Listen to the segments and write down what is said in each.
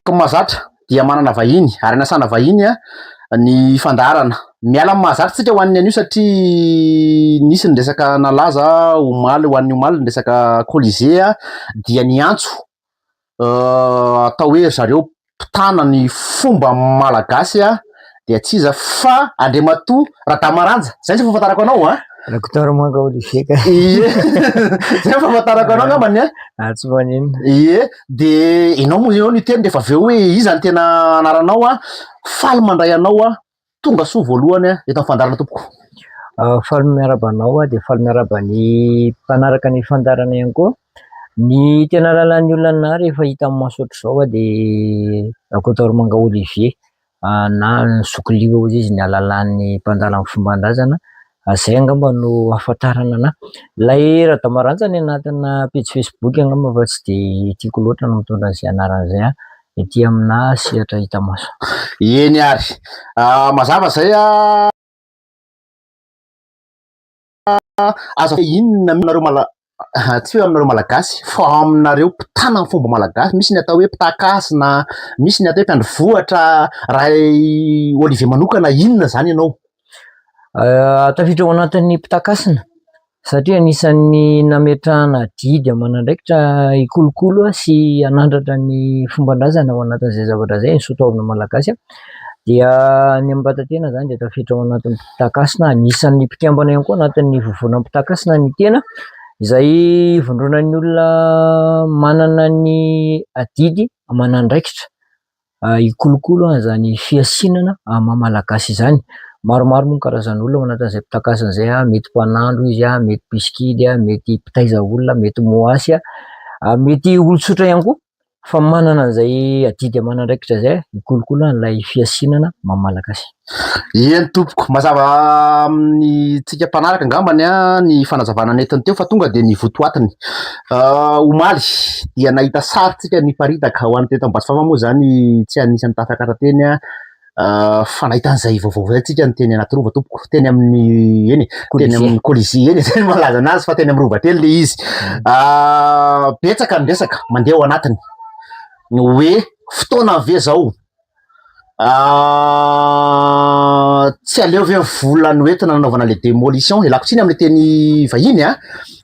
Araka ny mahazatra dia manana vahiny ary anasana vahiny ny fandaharana. Miala amin'ny mahazatra isika ho an'ny anio satria nisy ny resaka nalaza omaly ho an'ny omaly ny resaka Colisée dia niantso atao hoe ry zareo mpitana ny fomba malagasy dia tsy iza fa Andriamatoa Radamaranja, zay ny fahafantarako anao an! Rakotoarimanga Olivier ka. Ie, zay ny fahafantarako anao angambany an! Ah, tsy maninona. Ie, de ianao moa ianao niteny rehefa avy eo hoe iza ny tena anaranao an, faly mandray anao aho, tonga soa voalohany an, eto amin'ny fandaharana tompoko. Ah, faly miarahaba anao aho dia faly miarahaba ny mpanaraka ny fandaharana ihany koa. Ny tena alalan'ny olona anah rehefa hita amin'ny maso ohatr'izao aho dia Rakotoarimanga Olivier. na ny zoky liva hozy izy ny alalan'ny mpandala ny fomban-drazana, izay angamba no ahafantarana anà. Ilay Radamaranja any anatina pejy Facebook angamba fa tsy dia tiako loatra ny mitondra an'izay anarana izay an, ety aminà sehatra hita maso. Eny ary. Mazava izay an. Aza inona aminareo mala tsy hoe aminareo malagasy fa aminareo mpitana ny fomba malagasy, misy ny atao hoe mpitankasina, misy ny atao hoe mpiandry vohitra, raha i Olivier manokana inona izany ianao? Tafiditra ao anatin'ny mpitankasina satria anisan'ny nametrahana adidy aman'andraikitra hikolokolo sy hanandratra ny fomban-drazana ao anatin'izay zavatra izay, ny soatoavina malagasy. Dia ny Ambatatena izany dia tafiditra ao anatin'ny mpitankasina, anisan'ny mpikambana ihany koa anatin'ny vovonan'ny mpitankasina ny tena, izay ivondronan'ny olona manana ny adidy aman'andraikitra hikolokolo an'izany fihasinana amin'ny maha malagasy izany. Maromaro moa ny karazan'olona ao anatin'izay mpitankasina izay, mety mpanandro izy, mety mpisikidy, mety mpitaiza olona, mety moasy, mety olon-tsotra ihany koa. Fa manana an'izay adidy aman'andraikitra izay hikolokolo an'ilay fihasinana maha malagasy. Eny tompoko, mazava amintsika mpanaraka angambany ny fanazavana nentiny teo fa tonga dia ny votoatiny. Omaly dia nahita sary tsika niparitaka ho an'ny teto Ambatofafa moa izany tsy anisan'ny tafakatra teny fa nahita an'izay vaovao izay tsika ny teny anaty rova tompoko, teny amin'ny eny e, teny amin'ny Colisée eny e, zay no mahalaza anazy fa teny amin'ny rova teny le izy. Betsaka ny resaka mandeha ao anatiny, ny hoe fotoana ve zao tsy aleo ve vola noentina nanaovana le démolition, ialako tsiny am'le teny vahiny an,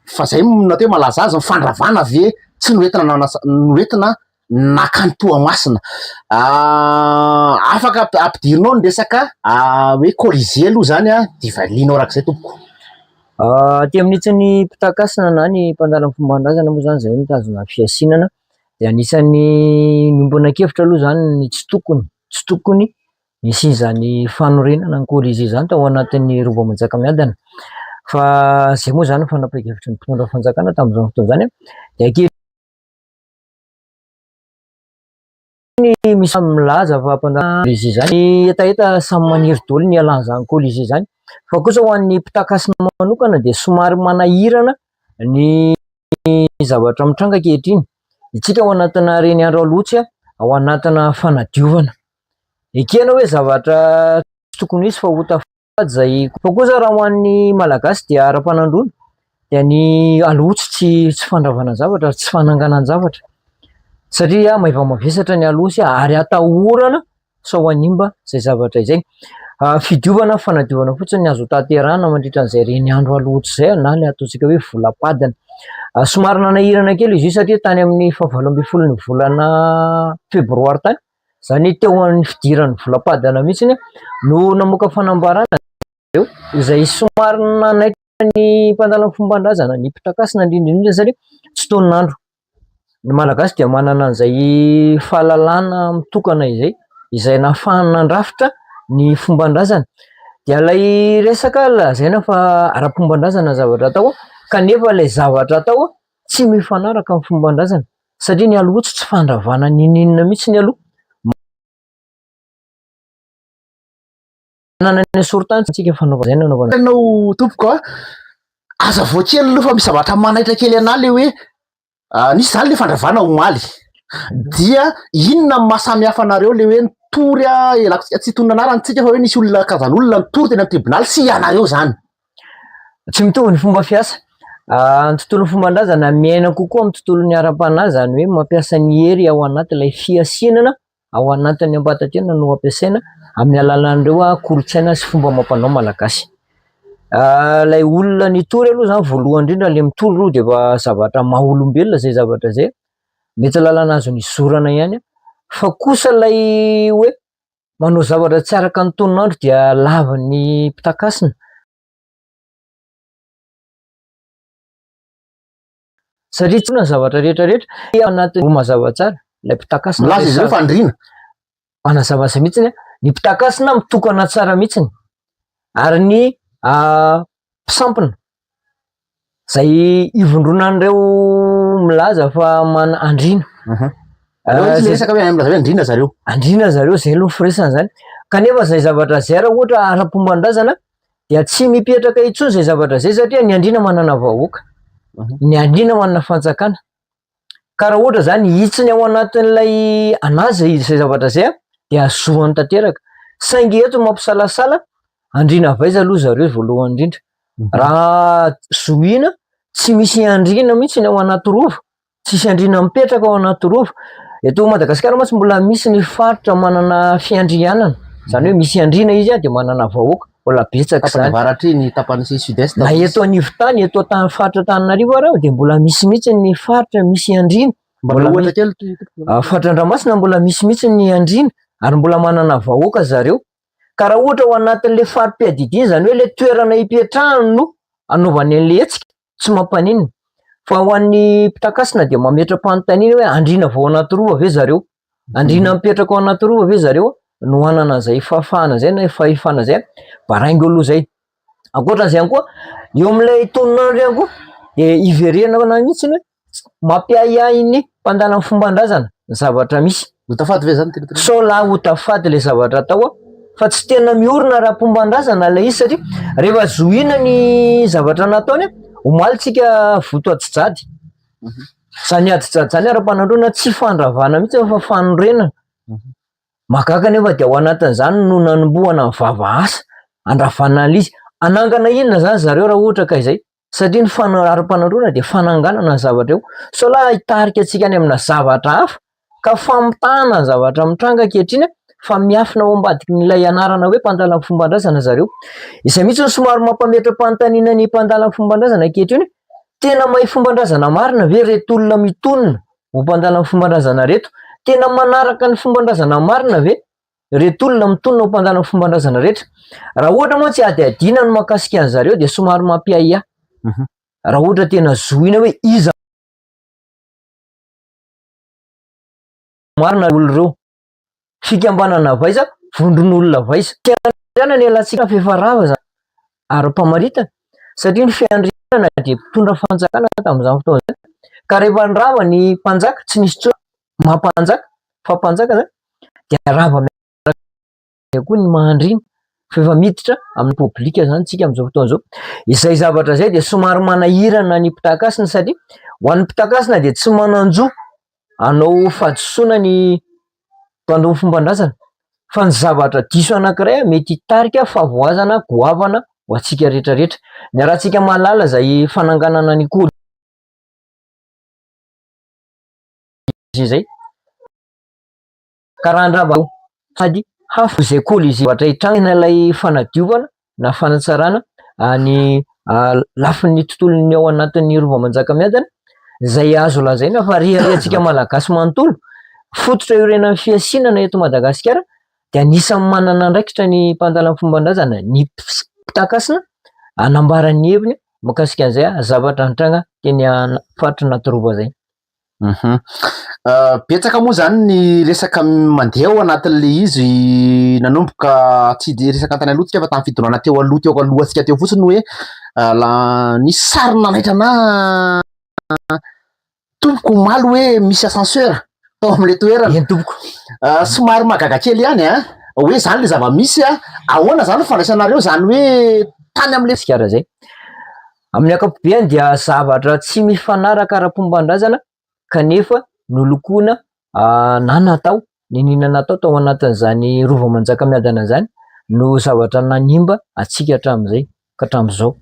fa zay no natao hoe malaza azy, ny fandravana ve tsy noentina nanasa- noentina nankany Toamasina. Afaka ampidirinao ny resaka hoe Colisée aloha zany an, de valianao arak'izay tompoko. Aty amin'ny hitsin'ny mpitankasina na ny mpandala ny fomban-drazana moa izany izay mitazona fihasinana dia anisan'ny niombona-kevitra aloha izany ny tsy tokony, tsy tokony nisian'izany fanorenana ny Colisée izany tao anatin'ny Rova Manjakamiadana fa izay moa izany ny fanapahan-kevitry ny mpitondra fanjakana tamin'izany fotoana izany dia ankehitriny misy milaza fa mpandala Colisée izany, ny hetaheta samy maniry daholo ny hialan'izany Colisée izany fa kosa ho an'ny mpitankasina manokana dia somary manahirana ny zavatra mitranga ankehitriny, isika ao anatina reniandro alotsy ao anatina fanadiovana, ekena hoe zavatra tsy tokony ho hisy fa ho tafady izay, fa kosa raha ho an'ny malagasy dia ara-panandroana dia ny alotsy tsy tsy fandravana zavatra ary tsy fananganan-javatra satria maiva-mavesatra ny alotsy ary atahorana sao hanimba izay zavatra izay. Fidiovana, fanadiovana fotsiny ny azo tanterahana mandritra an'izay reny andro aloha izay na ny ataontsika hoe volam-padina. Somary nanahirana kely izy io satria tany amin'ny fahavalo ambin'ny folon'ny volana febroary tany, izany hoe teo amin'ny fidiran'ny volam-padina mihitsy no namoaka fanambarana ireo izay somary nanaitra ny mpandala ny fomban-drazana, ny mpitankasina indrindra indrindra satria tsy tonon'andro. Ny Malagasy dia manana an'izay fahalalana mitokana izay, izay nahafahany nandrafitra ny fomban-drazana. Dia ilay resaka lazaina fa ara-pomban-drazana ny zavatra atao kanefa ilay zavatra atao tsy mifanaraka amin'ny fomban-drazana satria ny aloha tsy fandravana n'inon'inona mihitsy ny aloha. Manana ny sori-tany tsika fanaovana izay nanaovana. Ianao tompoko a, aza voa kely aloha fa misy zavatra manaitra kely anah le hoe nisy zany le fandravana omaly, dia inona ny maha samy hafa anareo le hoe nitory a, ialako tsy hitonona anarana tsika fa hoe nisy olona karazan'olona nitory teny amin'ny tribonaly sy ianareo zany. Tsy mitovy ny fomba fiasa, ny tontolon'ny fomban-drazana miaina kokoa amin'ny tontolon'ny ara-panahy izany hoe mampiasa ny hery ao anaty ilay fihasinana. ao anatin'ny Ambatatena no ampiasaina amin'ny alalan'ireo kolontsaina sy fomba amam-panao malagasy. Ilay olona nitory aloha izany voalohany indrindra ilay mitory aloha dia efa zavatra maha olombelona izay zavatra izay, mety lalana azo nizorana ihany fa kosa ilay hoe manao zavatra tsy araka ny tonon'andro dia lavin'ny mpitankasina. Satria tsy ny zavatra rehetra rehetra ao anatin'ny mazava tsara ilay mpitankasina. Milaza izy ireo fa andriana. Manazava azy mihitsy ny mpitankasina mitokana tsara mihitsy ary ny mpisampina izay ivondronan'ireo milaza fa mana andriana. Aleo izy miresaka hoe milaza hoe andriana zareo. Andriana zareo izay aloha ny firesany izany. Kanefa izay zavatra izay raha ohatra ara-pomban-drazana dia tsy mipetraka intsony izay zavatra izay satria ny andriana manana vahoaka, ny andriana manana fanjakana. Ka raha ohatra izany hitsiny ao anatin'ilay anazy izay zavatra izay dia zohany tanteraka. Saingy eto mampisalasala, andriana avy aiza aloha zareo voalohany indrindra. Raha zohiana tsy misy andriana mihitsy ny ao anaty rova. Tsisy andriana mipetraka ao anaty rova. Eto Madagasikara mantsy mbola misy ny faritra manana fiandrianana, izany hoe misy andriana izy dia manana vahoaka, mbola betsaka Tapany izany. avaratra iny, tapany sud est. Na eto anivon-tany, eto an-tany faritra Antananarivo ary dia mbola misy mihitsy ny faritra misy andriana. Mba Mbola ohatra misy kely ty. Ah, faritra Andramasina mbola misy mihitsy ny andriana ary mbola manana vahoaka zareo. Ka raha ohatra ao anatin'ilay fari-piadidiana, izany hoe ilay toerana ipetrahany no anaovany an'ilay hetsika, tsy mampaninona. Fa ho an'ny mpitankasina dia mametra-panontaniana hoe andriana vao anaty rova ve zareo? Andriana mipetraka ao anaty rova ve zareo no hanana an'izay fahafahana izay na fahefana izay? Baraingo aloha izay. Ankoatran'izay ihany koa, eo amin'ilay tononandro ihany koa dia iverenana mihitsy hoe mampiahiahy ny mpandala ny fomban-drazana ny zavatra misy. Ho tafaty ve zany tena tena? Sao lahy ho tafaty ilay zavatra atao fa tsy tena miorina ara-pomban-drazana ilay izy satria rehefa zohiana ny zavatra nataony, omaly tsika voto adijady. Izany adijady izany ara-panandroana tsy fandravana mihitsy fa fanorenana. Mahagaga anefa dia ao anatin'izany no nanombohana ny vava asa handravana an'ilay izy. Hanangana inona izany zareo raha ohatra ka izay? Satria ny ara-panandroana dia fananganana ny zavatra eo. Sao lahy hitarika antsika any amina zavatra hafa ka famitahana ny zavatra mitranga ankehitriny fa miafina ao ambadikin'ilay anarana hoe mpandala ny fomban-drazana zareo. Izay mihitsy no somary mampametra-panontaniana ny mpandala ny fomban-drazana ankehitriny hoe tena mahay fomban-drazana marina ve ireto olona mitonona ho mpandala ny fomban-drazana ireto? Tena manaraka ny fomban-drazana marina ve Ireto olona mitonona ho mpandala ny fomban-drazana rehetra. Raha ohatra mantsy hadihadiana ny mahakasika an zareo dia somary mampiahiahy. Raha ohatra tena zohina hoe iza marina olona ireo. Fikambanana avy aiza, vondron'olona avy aiza. Fiandrianana ialatsika fa efa rava izany ara-pamaritana satria ny fiandrianana dia mpitondra fanjakana tamin'izany fotoana izany. Ka rehefa nirava ny mpanjaka, tsy nisy intsony maha mpanjaka fa mpanjaka zany dia rava miaraka koa ny mahandriana fa efa miditra amin'ny poblika zany tsika amin'izao fotoana izao. Izay zavatra izay dia somary manahirana ny mpitankasina satria ho an'ny mpitankasina dia tsy manan-jo hanao fahadisoana ny mpandao ny fomban-drazana fa ny zavatra diso anankiray mety hitarika fahavoazana goavana ho antsika rehetra rehetra. Niarahantsika mahalala izay fananganana ny izay ka raha handrava sady hafa izay koa ilay zavatra hitranga ilay fanadiovana na fanatsarana ny lafiny tontolon'ny ao anatin'ny Rova Manjakamiadana izay azo lazaina fa reharehantsika Malagasy manontolo, fototra iorenan'ny fihasinana eto Madagasikara dia anisan'ny manana andraikitra ny mpandala ny fomban-drazana, ny mpitankasina hanambara ny heviny mahakasika an'izay zavatra nitranga teny faritra Anatirova izay. Betsaka moa izany ny resaka mandeha ao anatin'ilay izy nanomboka tsy dia resaka tany aloha tsika fa tamin'ny fitondrana teo aloha teo alohantsika teo fotsiny hoe nisy sary nanaitra anah tompoko omaly hoe misy ascenseur tao amin'ilay toerana. Eny tompoko. Somary mahagaga kely ihany an, hoe izany ilay zava-misy an, ahoana izany ny fandraisanareo izany hoe tany amin'ilay. Gasikara izay. Amin'ny ankapobeny dia zavatra tsy mifanaraka ara-pomban-drazana kanefa nolokoina na natao, niniana natao tao anatin'izany Rova Manjakamiadana izany no zavatra nanimba antsika hatramin'izay ka hatramin'izao.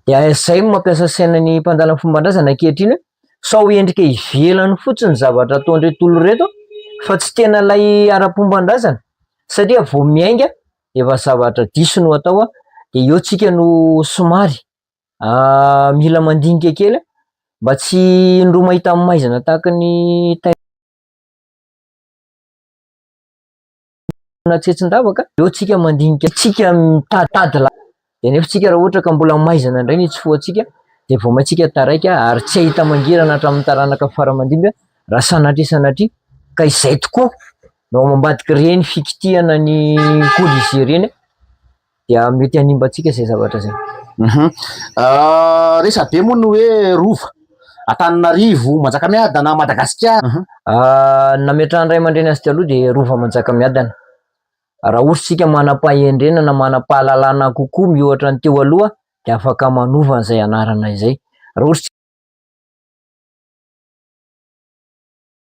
Dia izay no mampiasa saina ny mpandala ny fomban-drazana ankehitriny hoe sao endrika ivelany fotsiny ny zavatra ataon'ireto olona ireto. fa tsy tena ilay ara-pomban-drazana satria vao miainga dia efa zavatra diso no atao dia eo tsika no somary mila mandinika kely mba tsy indroa mahita ny maizina tahaka ny taina tsetsin-davaka, eo tsika mandinika, tsika mitady lalana dia nefa tsika raha ohatra ka mbola maizina indray ny hitsofohantsika dia vao maintsika taraiky ary tsy hahita mangirana hatramin'ny taranaka fara aman-dimby raha sanatria sanatria ka izay tokoa no ao ambadik'ireny fikitihana ny Colisée ireny dia mety hanimba antsika izay zavatra izay. Resabe moa ny hoe Rova, Antananarivo, Manjakamiadana, Madagasikara. Ny nametrahan'ny ray aman-dreny azy taloha dia Rova Manjakamiadana. Raha ohatra isika manam-pahendrena na manam-pahalalana kokoa mihoatra ny teo aloha dia afaka manova an'izay anarana izay. Raha ohatra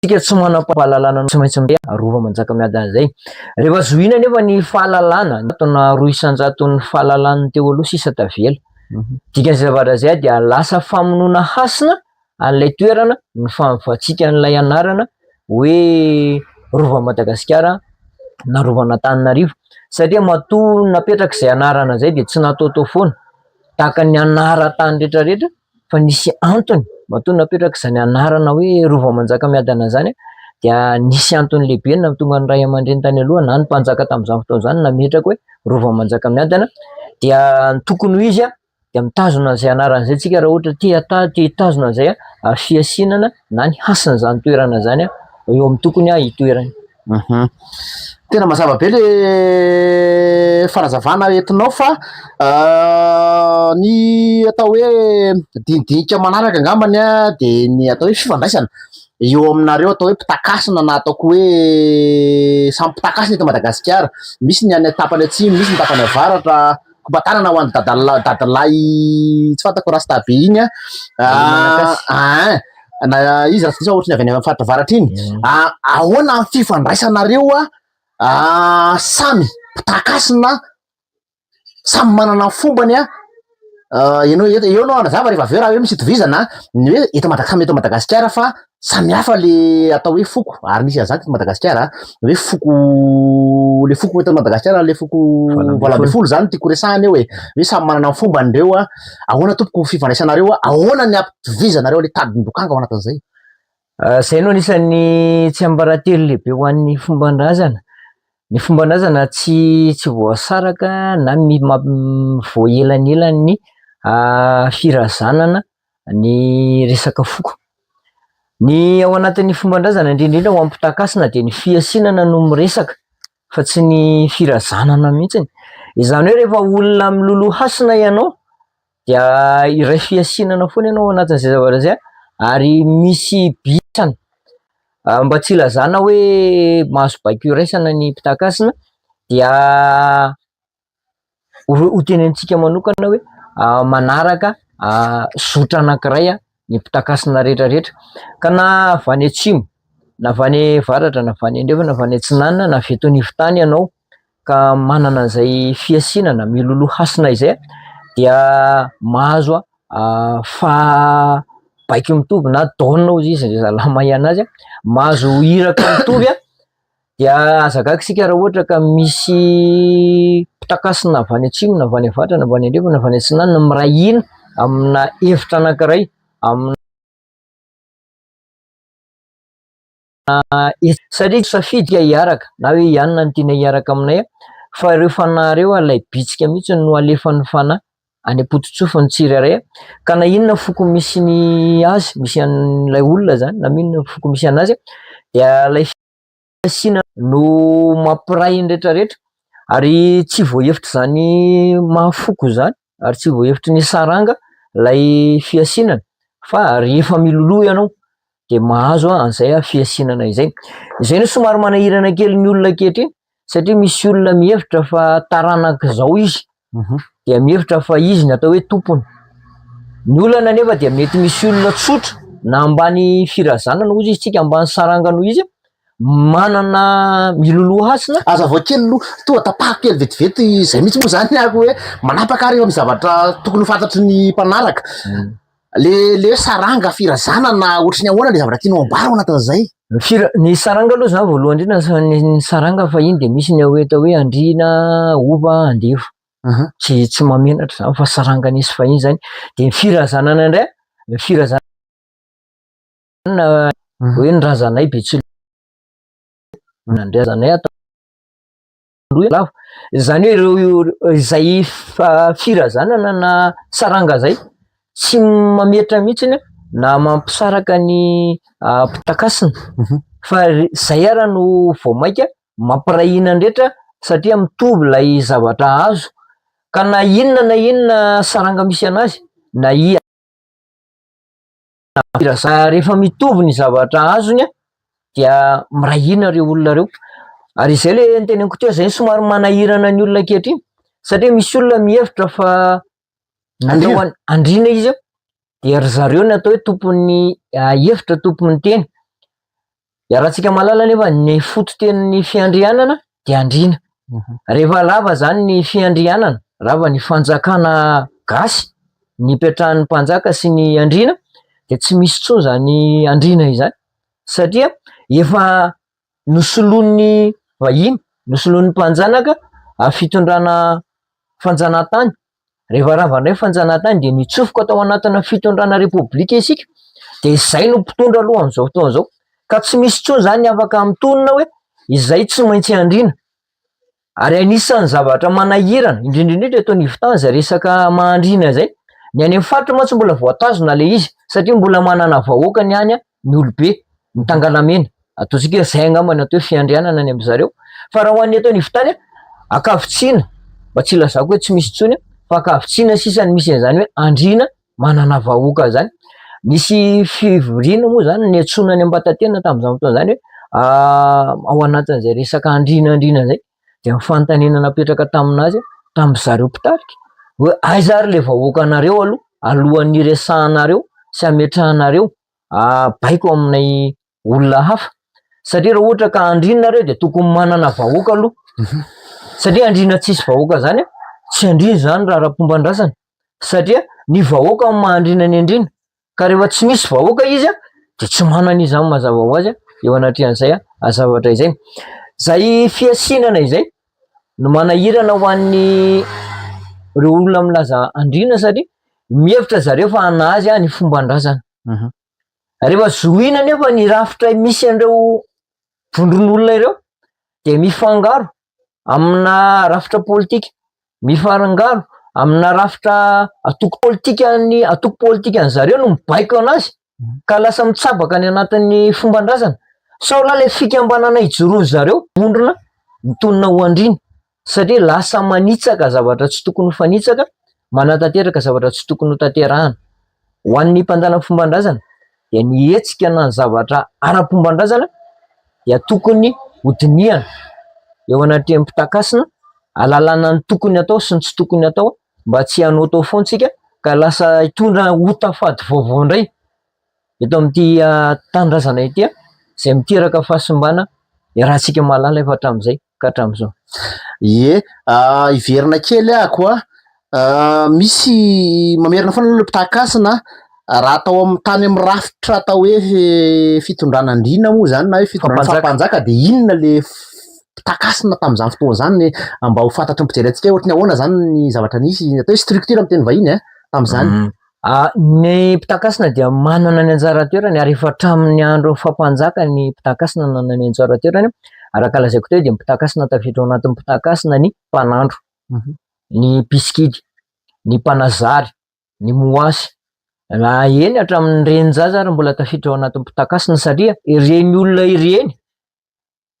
isika tsy manam-pahalalana tsy maintsy mandeha Rova Manjakamiadana izay. Rehefa zohiana anefa ny fahalalana, na 2%n'ny fahalalan'ny teo aloha sisa tavela. Dikan'izay zavatra izay dia lasa famonoana hasina an'ilay toerana ny fahavantsika an'ilay anarana hoe Rovan'i Madagasikara na Rovan'Antananarivo satria matoa napetraka izay anarana izay dia tsy nataotao foana tahaka ny anaran-tany rehetrarehetra fa nisy antony matoa napetraka izany anarana hoe Rova Manjakamiadana izany dia nisy antony lehibe nahatonga ny ray aman-dreny tany aloha na ny mpanjaka tamin'izany fotoana izany nametraka hoe Rova Manjakamiadana dia ny tokony ho izy dia mitazona an'izay anarana izay tsika raha ohatra te hata- te hitazona an'izay fihasinana na ny hasin'izany toerana izany eo amin'ny tokony hitoerany. Tena mazava be le fanazavana entinao fa ny atao hoe dinidinika manaraka angambany an de ny atao hoe fifandraisana eo aminareo atao hoe mpitankasina na ataoko hoe samy mpitankasina eto Madagasikara, misy ny any tapany atsimo, misy ny tapany avaratra, kopa-tanana ho an'i dadala- dadalahy tsy fantako rasta be iny an, ein na izy raha tsy diso aho ohatran'ny avy any amin'ny faritra avaratra iny, ahoana ny fifandraisanareo an samy mpitankasina samy manana ny fombany an, ianao eto eo ianao hanazava rehefa avy eo raha hoe misy itovizana ny hoe eto Mada- samy eto Madagasikara fa samy hafa le atao hoe foko ary misy an'izany teto Madagasikara hoe foko le foko eto Madagasikara le foko 18 zany no tiako resahana eo e, hoe samy manana ny fombany ireo an, ahoana tompoko ny fifandraisanareo an, ahoana ny hampitovizanareo le tadin-dokanga ao anatin'izay? Izay no anisan'ny tsiambaratelo lehibe ho an'ny fomban-drazana. Ny fomban-drazana tsy tsy voasaraka na voaelanelan'ny firazanana ny resaka foko. Ny ao anatin'ny fomban-drazana indrindra indrindra ho an'ny mpitankasina dia ny fihasinana no miresaka fa tsy ny firazanana mihitsy. Izany hoe rehefa olona miloloha hasina ianao dia iray fihasinana foana ianao ao anatin'izay zavatra izay ary misy bisana mba tsy ilazana hoe mahazo baiko iraisana ny mpitankasina dia ho tenenintsika manokana hoe manaraka zotra anankiray ny mpitankasina rehetra rehetra ka na avy any atsimo na avy any avaratra na avy any andrefana na avy any atsinanana na avy eto anivon-tany ianao ka manana an'izay fihasinana miloloha hasina izay dia mahazo fa baiko mitovy na don hozy izy ry zalahy mahay anazy, mahazo iraka mitovy dia aza gaga isika raha ohatra ka misy mpitankasina avy any atsimo na avy any avaratra na avy any andrefana na avy any atsinanana miray hina amina hevitra anankiray amina Satria tsy safidy ka hiaraka na hoe i anona no tiana hiaraka aminay fa ireo fanahy ireo ilay bitsika mihitsy no alefan'ny fanahy any am-poto-tsofin'ny tsirairay ka na inona foko misy ny azy, misy an'ilay olona zany na inona foko misy an'azy dia ilay fihasiana no mampiray ny rehetrarehetra ary tsy voahevitr'izany maha foko izany ary tsy voahevitry ny saranga ilay fihasinana fa rehefa miloloha ianao dia mahazo an'izay fihasinana izay. Izay no somary manahirana kely ny olona ankehitriny satria misy olona mihevitra fa taranak'izao izy dia mihevitra fa izy no atao hoe tompony. Ny olana anefa dia mety misy olona tsotra na ambany firazanana hozy izy tsika ambany saranga noho izy manana miloloha hasina. Hazavao kely aloha, tonga tapahako kely vetivety izay mihitsy moa zany aho hoe manapaka ary eo amin'ny zavatra tokony ho fantatry ny mpanaraka. Le le hoe saranga firazanana ohatry ny ahoana le zavatra tianao ambara ao anatin'izay? Ny fira- ny saranga aloha zany voalohany indrindra sa- ny ny saranga fahiny dia misy ny hoe atao hoe andriana, hova, andevo. Tsy tsy mahamenatra zany fa saranga nisy fahiny zany. Dia ny firazanana indray, ny firazanana hoe ny razanay betsileo, nandrazanay Androy lava. Izany hoe ireo izay firazanana na saranga izay tsy mametra mihitsy na mampisaraka ny mpitakasina fa izay ara no vao mainka mampiray hina ny rehetra satria mitovy ilay zavatra azo ka na inona na inona saranga misy anazy na i Rehefa mitovy ny zavatra azony dia miray hina ireo olona ireo. Ary izay ilay noteneniko teo, izay no somary manahirana ny olona ankehitriny satria misy olona mihevitra fa natao ho an'ny andriana izy dia ry zareo no atao hoe tompon'ny hevitra, tompon'ny teny. Iarahantsika mahalala anefa ny fototenin'ny fiandrianana dia andriana. Rehefa rava zany ny fiandrianana, rava ny fanjakana gasy nipetrahan'ny mpanjaka sy ny andriana dia tsy misy intsony zany andriana izany satria efa nosoloin'ny vahiny, nosoloin'ny mpanjanaka fitondrana fanjanahantany. Rehefa rava indray ny fanjanahantany dia nitsofoka tao anatina fitondrana repoblika isika dia izay no mpitondra aloha amin'izao fotoana izao ka tsy misy intsony izany ny afaka mitonona hoe izay tsy maintsy andriana. Ary anisan'ny zavatra manahirana indrindra indrindra eto anivon-tany izay resaka maha-andriana izay. Ny any amin'ny faritra mantsy mbola voatazona ilay izy satria mbola manana vahoaka ny any ny olobe, ny tangalamena. Ataontsika hoe izay angamba no atao hoe fiandrianana any amin-dry zareo. Fa raha ho an'ny eto anivon-tany, ankavitsiana, mba tsy hilazako hoe tsy misy intsony, fa ankavitsiana sisa no misy an'izany hoe andriana manana vahoaka izany. Nisy fivoriana moa izany niantsoana any Ambatatena tamin'izany fotoana izany hoe ao anatin'izay resaka andriana andriana izay dia ny fanontaniana napetraka tamin'azy tamin-dry zareo mpitarika hoe aiza ary ilay vahoakanareo aloha alohan'ny hiresahanareo sy hametrahanareo baiko aminay olona hafa satria raha ohatra ka andriana nareo dia tokony manana vahoaka aloha satria andriana tsisy vahoaka zany tsy andriana zany raha ara-pomban-drazana satria ny vahoaka no maha andriana ny andriana ka rehefa tsy misy vahoaka izy a de tsy manana izy zany mazava ho azy eo anatrehan'izay a zavatra izay. Zay fihasinana izay no manahirana ho an'ny reo olona milaza andriana satria mihevitra zareo fa anazy ny fomban-drazana. Rehefa zohiana anefa ny rafitra misy an'ireo vondron'olona ireo dia mifangaro amina rafitra politika, mifangaro amina rafitra antoko politikan'ny antoko politikan'ny zareo no mibaiko anazy ka lasa mitsabaka any anatin'ny fomban-drazana. Sao lahy ilay fikambanana ijoroan'ny zareo vondrona mitonona ho andriana satria lasa manitsaka zavatra tsy tokony ho fanitsaka, manatanteraka zavatra tsy tokony ho tanterahana. Ho an'ny mpandala ny fomban-drazana dia ny hetsika na ny zavatra ara-pomban-drazana dia tokony hodinihana eo anatrehan'ny mpitankasina, ahalalana ny tokony hatao sy ny tsy tokony hatao mba tsy hanaotao foana isika ka lasa hitondra ota fady vaovao indray eto amin'ity tanindrazana ity izay miteraka fahasimbana iarahantsika mahalala efa hatramin'izay ka hatramin'izao. Ie, hiverina kely ahako a, misy mamerina foana aloha le mpitankasina raha atao amin'ny tany amin'ny rafitra atao hoe fitondrana andriana moa zany na hoe fitondrana fahampanjaka de inona le mpitankasina tamin'izany fotoana izany mba ho fantatry ny mpijery antsika hoe ohatry ny ahoana zany ny zavatra nisy atao hoe structure amin'ny teny vahiny a tamin'izany. Ny mpitankasina dia manana ny anjara toerany ary efa hatramin'ny andro fampanjaka ny mpitankasina nanana ny anjara toerany. Araka lazaiko teo dia ny mpitankasina tafiditra ao anatin'ny mpitankasina ny mpanandro, ny mpisikidy, ny mpanazary, ny moasy, na eny hatramin'ny renin-jaza ary mbola tafiditra ao anatin'ny mpitankasina satria ireny olona ireny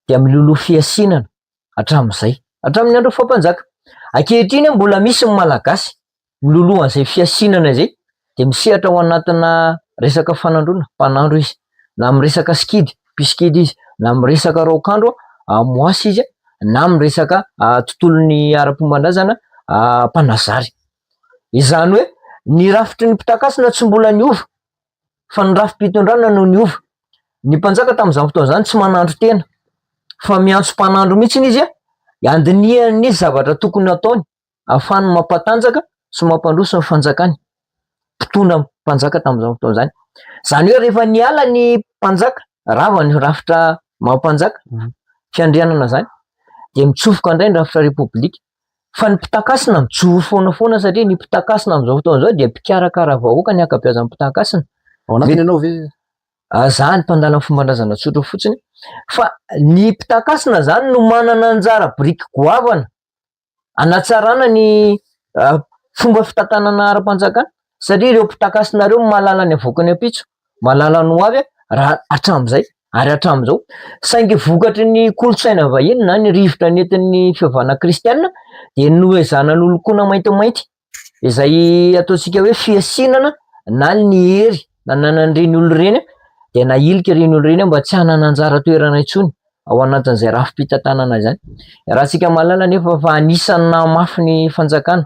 dia miloloha fihasinana hatramin'izay, hatramin'ny andron'ny fahampanjaka. Ankehitriny mbola misy ny Malagasy miloloha an'izay fihasinana izay dia misehatra ao anatina resaka fanandroana, mpanandro izy, na amin'ny resaka sikidy, mpisikidy izy, na amin'ny resaka raokandro, moasy izy, na amin'ny resaka tontolon'ny ara-pomban-drazana, mpanazary. Izany hoe ny rafitry ny mpitankasina tsy mbola niova fa ny rafi-pitondrana no niova. Ny mpanjaka tamin'izany fotoana izany tsy manandro tena fa miantso mpanandro mihitsy izy handinihany ny zavatra tokony hataony ahafahany mampatanjaka sy mampandroso ny fanjakany. Mpitondra mpanjaka tamin'izany fotoana izany. Izany hoe rehefa niala ny mpanjaka. Rava ny rafitra maha mpanjaka, fiandrianana izany, dia mitsofoka indray ny rafitra repoblika. Fa ny mpitankasina mijoro foana foana satria ny mpitankasina amin'izao fotoana izao dia mpikarakara vahoaka ny ankabeazan'ny mpitankasina. Ao anatiny ianao ve? Za ny mpandala ny fomban-drazana tsotra fotsiny. Fa ny mpitankasina izany no manana anjara biriky goavana hanatsarana ny fomba fitantanana ara-panjakana satria ireo mpitankasina ireo mahalala ny avoakan'ny ny ampitso, mahalala ny ho avy raha hatramin'izay ary hatramin'izao. Saingy vokatry ny kolontsaina vahiny na ny rivotra nentin'ny fivavahana kristiana dia noezahana nolokoina maintimainty izay ataontsika hoe fihasinana na ny hery nananan'ireny olona ireny dia nahilika ireny olona ireny mba tsy hanana anjara toerana intsony ao anatin'izay rafi-pitantanana izany. Raha tsika mahalala anefa fa anisan'ny nahamafy ny fanjakana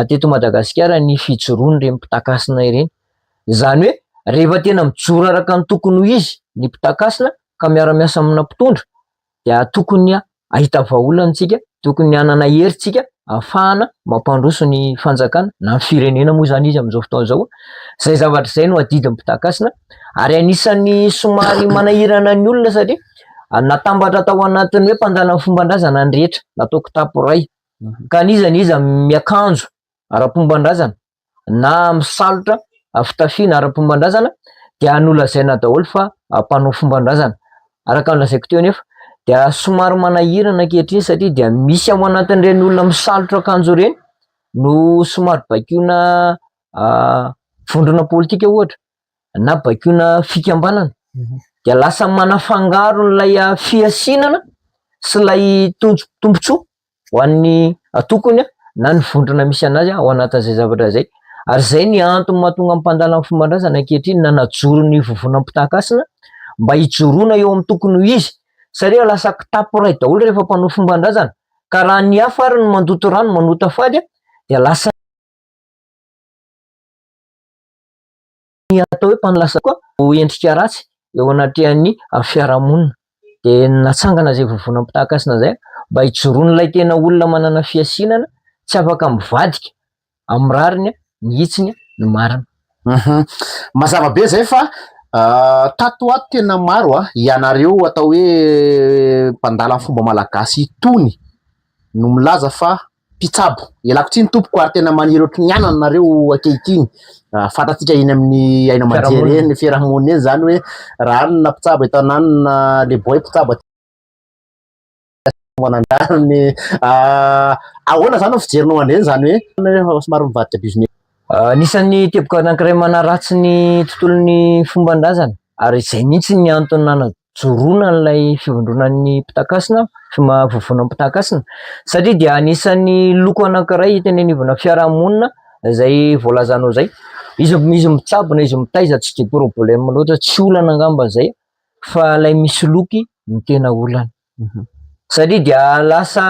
teto Madagasikara ny fijoroan'ireny mpitankasina ireny. Izany hoe rehefa tena mijoro araka ny tokony ho izy ny mpitankasina ka miara-miasa amina mpitondra dia tokony hahita vahaolana isika, tokony hanana hery isika ahafahana mampandroso ny fanjakana na ny firenena moa izany izy amin'izao fotoana izao. Izay zavatra izay no adidin'ny mpitankasina ary anisan'ny somary manahirana ny olona satria natambatra tao anatin'ny hoe mpandala ny fomban-drazana ny rehetra, natao kitapo iray ka n'iza n'iza miakanjo ara-pomban-drazana na misalotra fitafiana ara-pomban-drazana dia nolazaina daholo fa mpanao fomban-drazana. Araka ny lazaiko teo anefa dia somary manahirana ankehitriny satria dia misy ao anatin'ireny olona misalotra akanjo ireny no somary baikoina vondrona politika ohatra na baikoina fikambanana dia lasa manafangaro an'ilay fihasinana sy ilay tombotsoa ho an'ny antokony na ny vondrona misy anazy ao anatin'izay zavatra izay. Ary izay ny antony mahatonga ny mpandala ny fomban-drazana ankehitriny nanajoro ny vovonam-pitankasina mba hijoroana eo amin'ny tokony ho izy satria lasa kitapo iray daholo rehefa mpanao fomban-drazana ka raha ny hafa ary no mandoto rano manota fady dia lasa ny atao hoe mpanolasa koa ho endrika ratsy eo anatrehan'ny fiarahamonina. Dia natsangana izay vovonam-pitahan-kasina izay mba hijoroan'ilay tena olona manana fihasinana, tsy afaka mivadika amin'ny rariny, ny hitsiny, ny marina. Mazava be izay fa tato ho ato tena maro ianareo atao hoe mpandala ny fomba malagasy itony no milaza fa mpitsabo. Ialako tsiny tompoko ary tena maniry ohatry ny anana nareo ankehitriny. Fantatsika eny amin'ny haino aman-jery eny, fiarahamonina eny zany hoe raha anona mpitsabo eto ananona, le boy mpitsabo aty anandrariny. Ahoana zany ny fijerinao an'ireny zany hoe somary mivadika business? Anisan'ny teboka anankiray manaratsy ny tontolon'ny fomban-drazana ary izay mihitsy ny antony nanajoroana an'ilay fivondronan'ny mpitankasina, vovonan'ny mpitankasina satria dia anisan'ny loko anankiray hita eny anivona fiarahamonina izay voalazanao izay. Izy izy mitsabo na izy mitaiza tsy dia problème loatra, tsy olana angamba izay fa ilay misoloky no tena olana satria dia lasa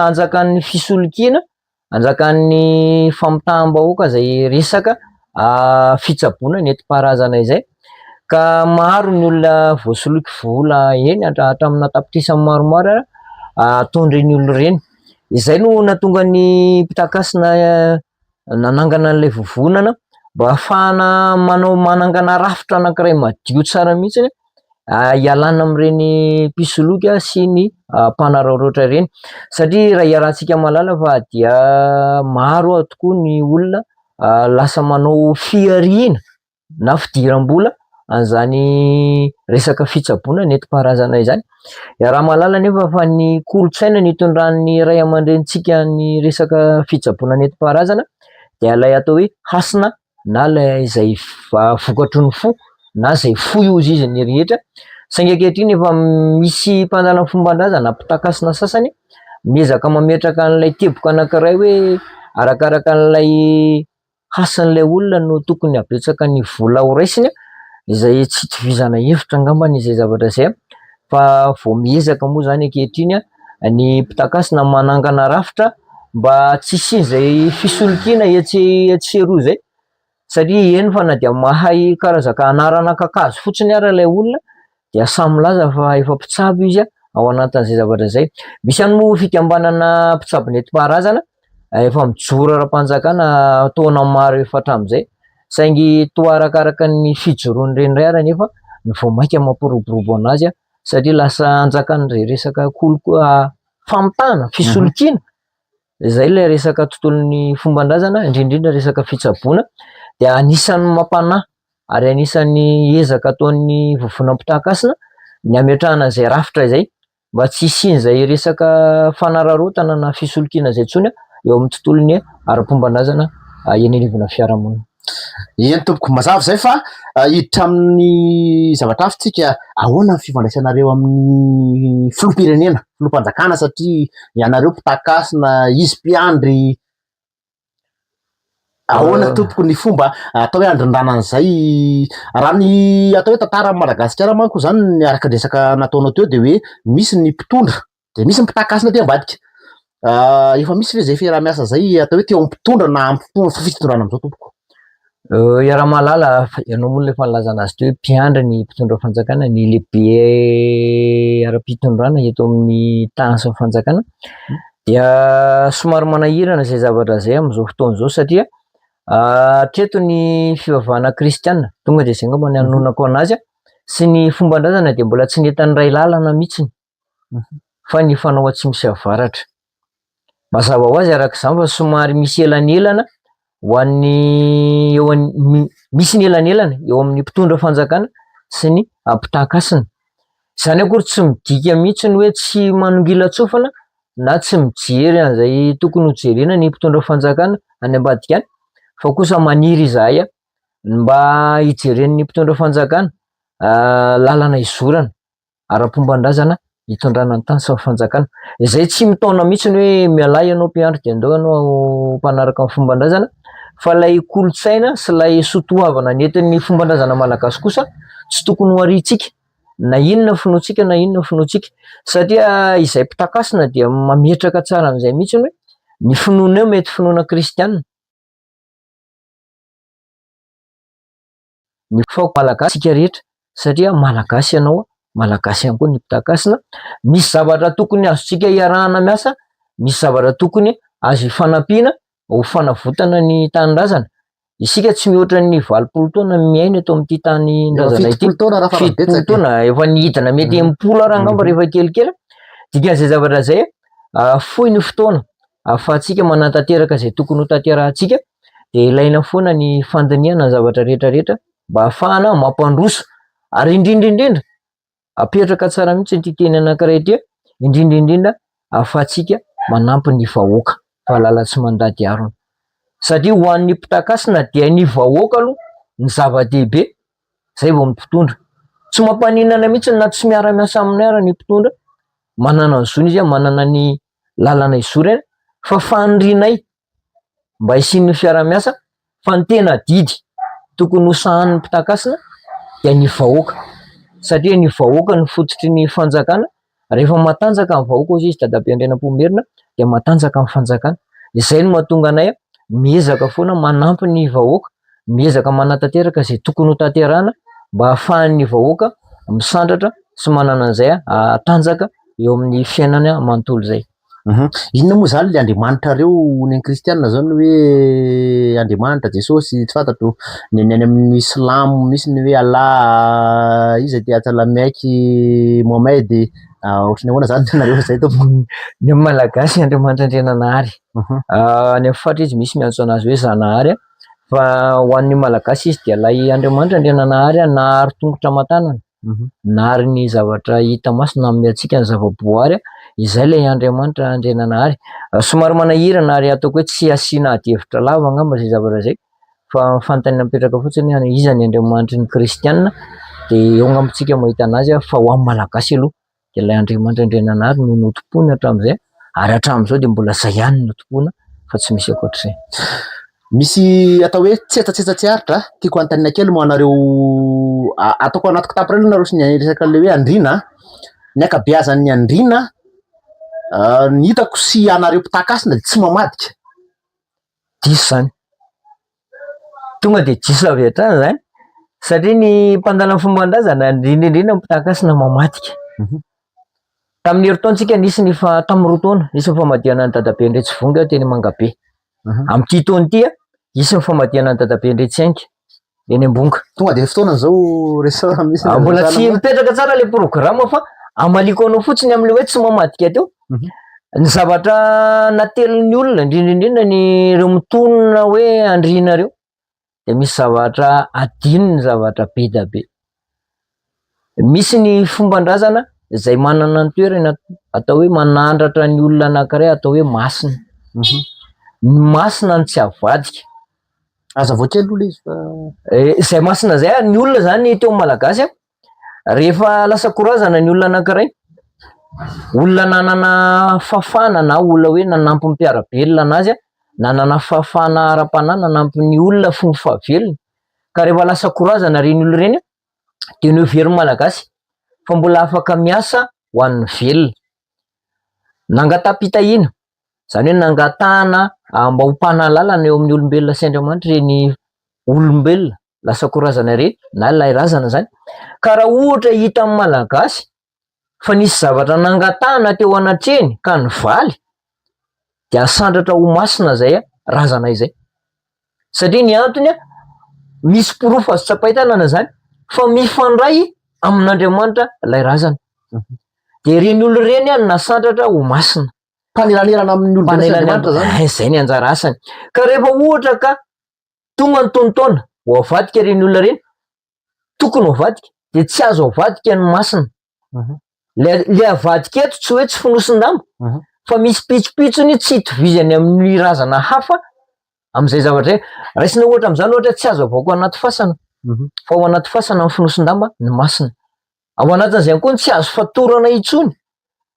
anjakan'ny fisolokiana Anjakan'ny famitaham-bahoaka izay resaka fitsaboana nentim-paharazana izay ka maro ny olona voasoloky vola eny hatraminà tapitrisany maromaro ary ataon'ireny olona ireny. Izay no nahatonga ny mpitankasina nanangana an'ilay vovonana mba ahafahana manao manangana rafitra anankiray madio tsara mihitsy hialana amin'ireny mpisoloky sy ny mpanararaotra ireny satria raha iarahantsika mahalala fa dia maro tokoa ny olona lasa manao fihariana na fidiram-bola an'izany resaka fitsaboana nentim-paharazana izany. Iaraha-mahalala anefa fa ny kolontsaina nitondran'ny ray aman-drenintsika ny resaka fitsaboana nentim-paharazana dia ilay atao hoe hasina na ilay izay vokatry ny fo na izay fohy hozy izy ny rehetra saingy ankehitriny efa misy mpandala ny fomban-drazana mpitankasina sasany miezaka mametraka an'ilay teboka anankiray hoe arakaraka an'ilay hasin'ilay olona no tokony habetsaka ny vola ho raisiny izay tsy itovizana hevitra angambany izay zavatra izay fa vao miezaka moa izany ankehitriny ny mpitankasina manangana rafitra mba tsy hisian'izay fisolokiana etsy etsy sy eroa izay satria eny fa na dia mahay karazaka anarana kakazo fotsiny ary ilay olona dia samy milaza fa efa mpitsabo izy ao anatin'izay zavatra izay. Misy ihany moa fikambanana mpitsabo nentim-paharazana efa mijoro ara-panjakana taona maro efa hatramin'izay saingy toa arakaraka ny fijoroan'ireny indray ary anefa. no vao mainka mampiroborobo anazy satria lasa anjakan'izay resaka koloko famitahana, fisolokiana, izay ilay resaka tontolon'ny fomban-drazana, indrindra indrindra resaka fitsaboana dia anisan'ny mampanahy ary anisan'ny ezaka ataon'ny vovonam-pitahakasina ny hametrahana izay rafitra izay mba tsy hisian'izay resaka fanararaotana na fisolokiana izay intsony eo amin'ny tontolon'ny ara-pomban-drazana eny anivona fiarahamonina. Eny tompoko, mazava izay fa hiditra amin'ny zavatra hafa tsika, ahoana ny fifandraisanareo amin'ny filoham-pirenena, filoham-panjakana satria ianareo mpitaky-hasina, izy mpiandry, Ahoana tompoko ny fomba atao hoe andrindrana an'izay? Raha ny atao hoe tantaran'i Madagasikara manko zany ny araka ny resaka nataonao teo de hoe misy ny mpitondra de misy ny mpitaky hasina aty ambadika. Efa misy ve zay fiaraha-miasa zay atao hoe teo amin'ny mpitondra na amin'ny fitondrana amin'izao tompoko? Iaraha-mahalala fa ianao moa efa nilaza anazy teo hoe mpiandry ny mpitondra fanjakana, ny lehibe ara-pitondrana eto amin'ny tany sy ny fanjakana dia somary manahirana izay zavatra izay amin'izao fotoana izao satria hatreto ny fivavahana kristiana, tonga dia izay angamba no hanononako anazy sy ny fomban-drazana dia mbola tsy nety niray lalana mihitsy fa ny fanao atsimo sy avaratra. Mazava ho azy araka izany fa somary misy elanelana ho an'ny eo misy ny elanelana eo amin'ny mpitondra fanjakana sy ny mpitankasina. Izany akory tsy midika mihitsy ny hoe tsy manongilan-tsofina na tsy mijery an'izay tokony ho jerena ny mpitondra fanjakana any ambadika any fa kosa maniry izahay ny mba hijeren'ny mpitondra fanjakana lalana hizorana. ara-pomban-drazana hitondrana ny tany sy ny fanjakana. Izay tsy mitaona mihitsy ny hoe mialà ianao mpiandry dia andao ianao mpanaraka ny fomban-drazana fa ilay kolontsaina sy ilay soatoavina nentin'ny fomban-drazana malagasy kosa tsy tokony ho ariantsika na inona finoantsika na inona finoantsika satria izay mpitankasina dia mametraka tsara an'izay mihitsy hoe ny finoanao mety finoana kristiana. Ny foko malagasy isika rehetra satria malagasy ianao, malagasy ihany koa ny mpitankasina, misy zavatra tokony azontsika iarahana miasa, misy zavatra tokony azo ifanampiana ho fanavotana ny tanindrazana, isika tsy mihoatra ny 80 taona miaina eto amin'ity tanindrazana ity, 70 taona raha farany 70 betsaka. taona, efa nihidina mety 60 ara angamba rehefa kelikely, dikan'izay zavatra izay fohy ny fotoana ahafahantsika manatanteraka izay tokony ho tanterahantsika dia ilaina foana ny fandinihana ny zavatra rehetra rehetra mba ahafahana mampandroso ary indrindra indrindra apetraka tsara mihitsy ity teny anankiray ity indrindra indrindra ahafahantsika manampy ny vahoaka valala tsy mandady harona satria ho an'ny mpitankasina dia ny vahoaka aloha ny zava-dehibe zay vao ny mpitondra tsy mampaninana mihitsy na tsy miara-miasa aminay ara ny mpitondra manana ny zony izy manana ny lalana izorana fa fanirianay mba hisian'ny fiaraha-miasa fa ny tena adidy tokony ho sahanin'ny mpitankasina dia ny vahoaka satria ny vahoaka no fototry ny fanjakana, rehefa matanjaka ny vahoaka hozy izy Dadabe Andrianampoinimerina dia matanjaka ny fanjakana, izay no mahatonga anay miezaka foana manampy ny vahoaka, miezaka manatanteraka izay tokony ho tanterahana mba hahafahan'ny vahoaka misandratra sy manana an'izay tanjaka eo amin'ny fiainany manontolo izay. Inona moa izany ilay Andriamanitrareo ny an'ny kristianina izao ny hoe Andriamanitra, Jesosy, tsy fantatro, ny any amin'ny silamo misy ny hoe Allah, iza ity Atsalamaiky, Mohamed, ohatran'ny ahoana izany ny anareo izay tompoko? Ny amin'ny malagasy Andriamanitra Andriananahary, any amin'ny faritra izy misy miantso anazy hoe Zanahary fa ho an'ny malagasy izy dia ilay Andriamanitra Andriananahary nahary tongotra aman-tanana. Nahary ny zavatra hita maso nanome antsika ny zava-boary, izay ilay Andriamanitra Andriananahary. Somary manahirana ary ataoko hoe tsy asiana ady hevitra lava angamba izay zavatra izay fa ny fanontaniana mipetraka fotsiny hoe iza ny Andriamanitry ny kristiana dia eo angamba isika mahita an'azy fa ho an'ny malagasy aloha dia ilay Andriamanitra Andriananahary no notompoina hatramin'izay ary hatramin'izao dia mbola izay ihany no tompoina fa tsy misy ankoatr'izay. Misy atao hoe tsetsatsetsa tsy aritra, tiako hanontaniana kely moa anareo, ataoko anaty kitapo iray aloha nareo sy ny resaka ilay hoe andriana, ny ankabeazan'ny andriana ny hitako sy ianareo mpitaky hasina dia tsy mamadika. Diso izany. Tonga dia diso avy hatrany izany satria ny mpandala ny fomban-drazana indrindra indrindra ny mpitankasina mamadika. Tamin'ny herintaona tsika nisy ny fa tamin'ny 2 taona nisy ny famadihana an'i Dadabe Andriatsivonga teny Mangabe. Amin'ity taona ity hisy ny famadihana an'i Dadabe Andriatsiainga. Eny Ambonga. Tonga dia fotoana izao resahana misy. Ah, mbola tsy mipetraka tsara le programme fa amaliko anao fotsiny amin'le hoe tsy mamadika teo. Mhm. Ny zavatra natelin'ny olona, indrindra indrindra ny ireo mitonona hoe andriana ireo, dia misy zavatra adino ny zavatra be dia be. Misy ny fomban-drazana izay manana ny toerany atao hoe manandratra ny olona anankiray atao hoe masina. Mhm. Ny masina no tsy avadika. Hazavao kely aloha ilay izy fa. Eh, izay masina izay ary ny olona izany teo amin'ny Malagasy an, rehefa lasa korazana ny olona anankiray, olona nanana fahafahana na olona hoe nanampy ny mpiara-belona anazy an, nanana fahafahana ara-panahy nanampy ny olona fony fahavelony, ka rehefa lasa korazana ireny olona ireny an, dia noheverin'ny Malagasy fa mbola afaka miasa ho an'ny velona. Nangatam-pitahiana, izany hoe nangatahana mba ho mpanalalana eo amin'ny olombelona sy Andriamanitra ireny olombelona lasa korazana ireny na ilay razana izany. Ka raha ohatra hitan'ny Malagasy fa nisy zavatra nangatahana teo anatrehany ka nivaly dia asandratra ho masina izay razana izay. Satria ny antony, misy porofo azo tsapain-tanana izany fa mifandray amin'Andriamanitra ilay razana. Dia ireny olona ireny no nasandratra ho masina. Mpanelanelana amin'ny olombelona sy Andriamanitra izany. Eh, izay ny anjara asany. Ka rehefa ohatra ka tonga ny tonon-taona, ho avadika ireny olona ireny, tokony ho avadika, dia tsy azo avadika ny masina. Le le avadika eto tsy hoe tsy fonosin-damba fa misy pitsopitsony tsy itovizany amin'ny razana hafa amin'izay zavatra izay. Raisina ohatra amin'izany ohatra tsy azo avoaka ao anaty fasana fa ao anaty fasana ny fonosin-damba ny masina. Ao anatin'izay ihany koa ny tsy azo fatorana intsony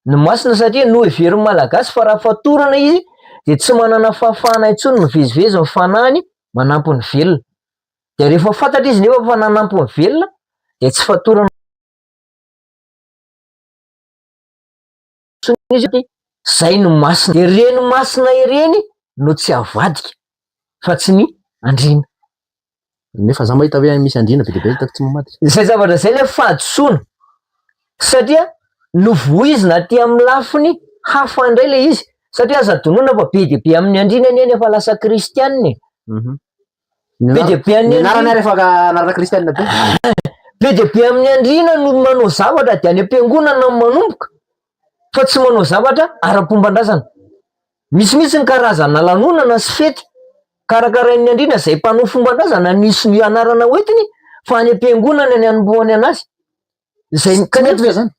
ny masina satria noheverin'ny Malagasy fa raha fatorana izy dia tsy manana fahafahana intsony mivezivezy ny fanahiny manampy ny velona. Dia rehefa fantatra izy nefa fa nanampy ny velona dia tsy fatorana intsony izy satria zay no masina. Dia ireny masina ireny no tsy avadika fa tsy ny andriana. Nefa za mahita hoe misy andriana be dia be hitako tsy mamadika. Izay zavatra izay ilay fahadisoana satria novoizina aty amin'ny lafiny hafa indray ilay izy satria aza adinoina fa be dia be amin'ny andriana anie ny efa lasa kristianina e. Be dia be amin'ny Ny anarany ary efa anarana kristianina be. Be dia be amin'ny andriana no manao zavatra dia any am-piangonana no manomboka fa tsy manao zavatra ara-pomban-drazana. Misy mihitsy ny karazana lanonana sy fety karakarain'ny andriana izay mpanao fomban-drazana nisy ny anarana hoentiny fa any am-piangonana ny anombohany anazy. Izay Tsy mety ve zany?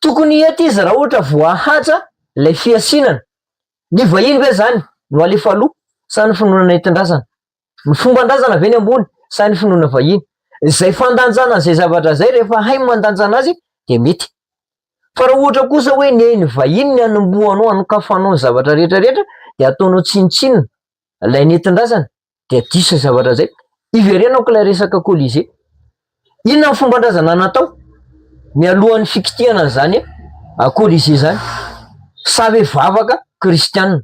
Tokony hety izy raha ohatra voahaja ilay fihasinana. Ny vahiny ve zany no alefa aloha sa ny finoana nentin-drazana? Ny fomban-drazana ve ny ambony sa ny finoana vahiny? Izay fandanjana an'izay zavatra izay rehefa hay ny mandanja anazy dia mety. Fa raha ohatra kosa hoe ny ny vahiny ny anombohanao anokafanao ny zavatra rehetra rehetra dia ataonao tsinontsinona ilay nentin-drazana dia diso izay zavatra izay. Iverenako ilay resaka Colisée. Inona ny fomban-drazana natao mialohan'ny fikitihana an'izany Colisée izany? Sa ve vavaka kristianina?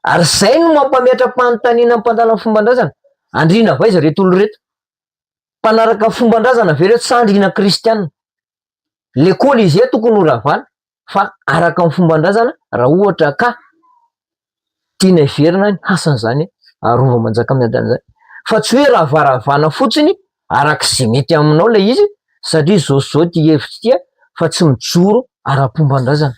Ary izay no mampametra-panontaniana ny mpandala ny fomban-drazana. Andriana avy aiza ireto olona ireto? Mpanaraka fomban-drazana ve ireto sa andriana kristianina? Le Colisée tokony ho ravana fa araka ny fomban-drazana raha ohatra ka tiana hiverina ny hasin'izany Rova Manjakamiadana izany. Fa tsy hoe ravaravana fotsiny araka izay mety aminao ilay izy satria izao sy izao ity hevitra ity fa tsy mijoro ara-pomban-drazana.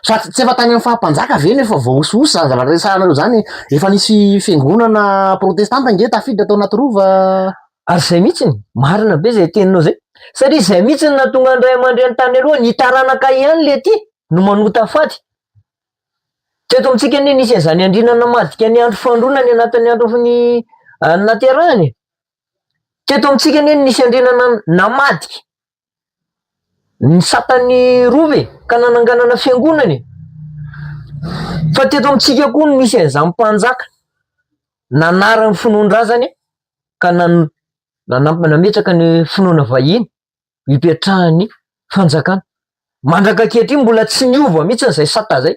Fa tsy efa tany amin'ny faha-mpanjaka ve no efa voahosihosy izany zavatra resahanareo izany? Efa nisy fiangonana protestanta ange tafiditra tao anaty rova. Ary izay mihitsy, marina be izay teninao izay, satria izay mihitsy no nahatonga ny ray aman-dreny tany aloha, ny taranaka ihany le ty no manota fady. Teto amintsika anie nisy an'izany andriana namadika ny andro fandroana ny anatin'ny andro ny naterahany e. Teto amintsika anie nisy andriana namadika ny satan'ny rova e, ka nananganana fiangonana e. Fa teto amintsika koa no nisy an'izany mpanjaka nanary ny finoan-drazany ka nametraka ny finoana vahiny hipetrahan'ny fanjakana. Mandraka ankehitriny mbola tsy niova mihitsy izay sata izay.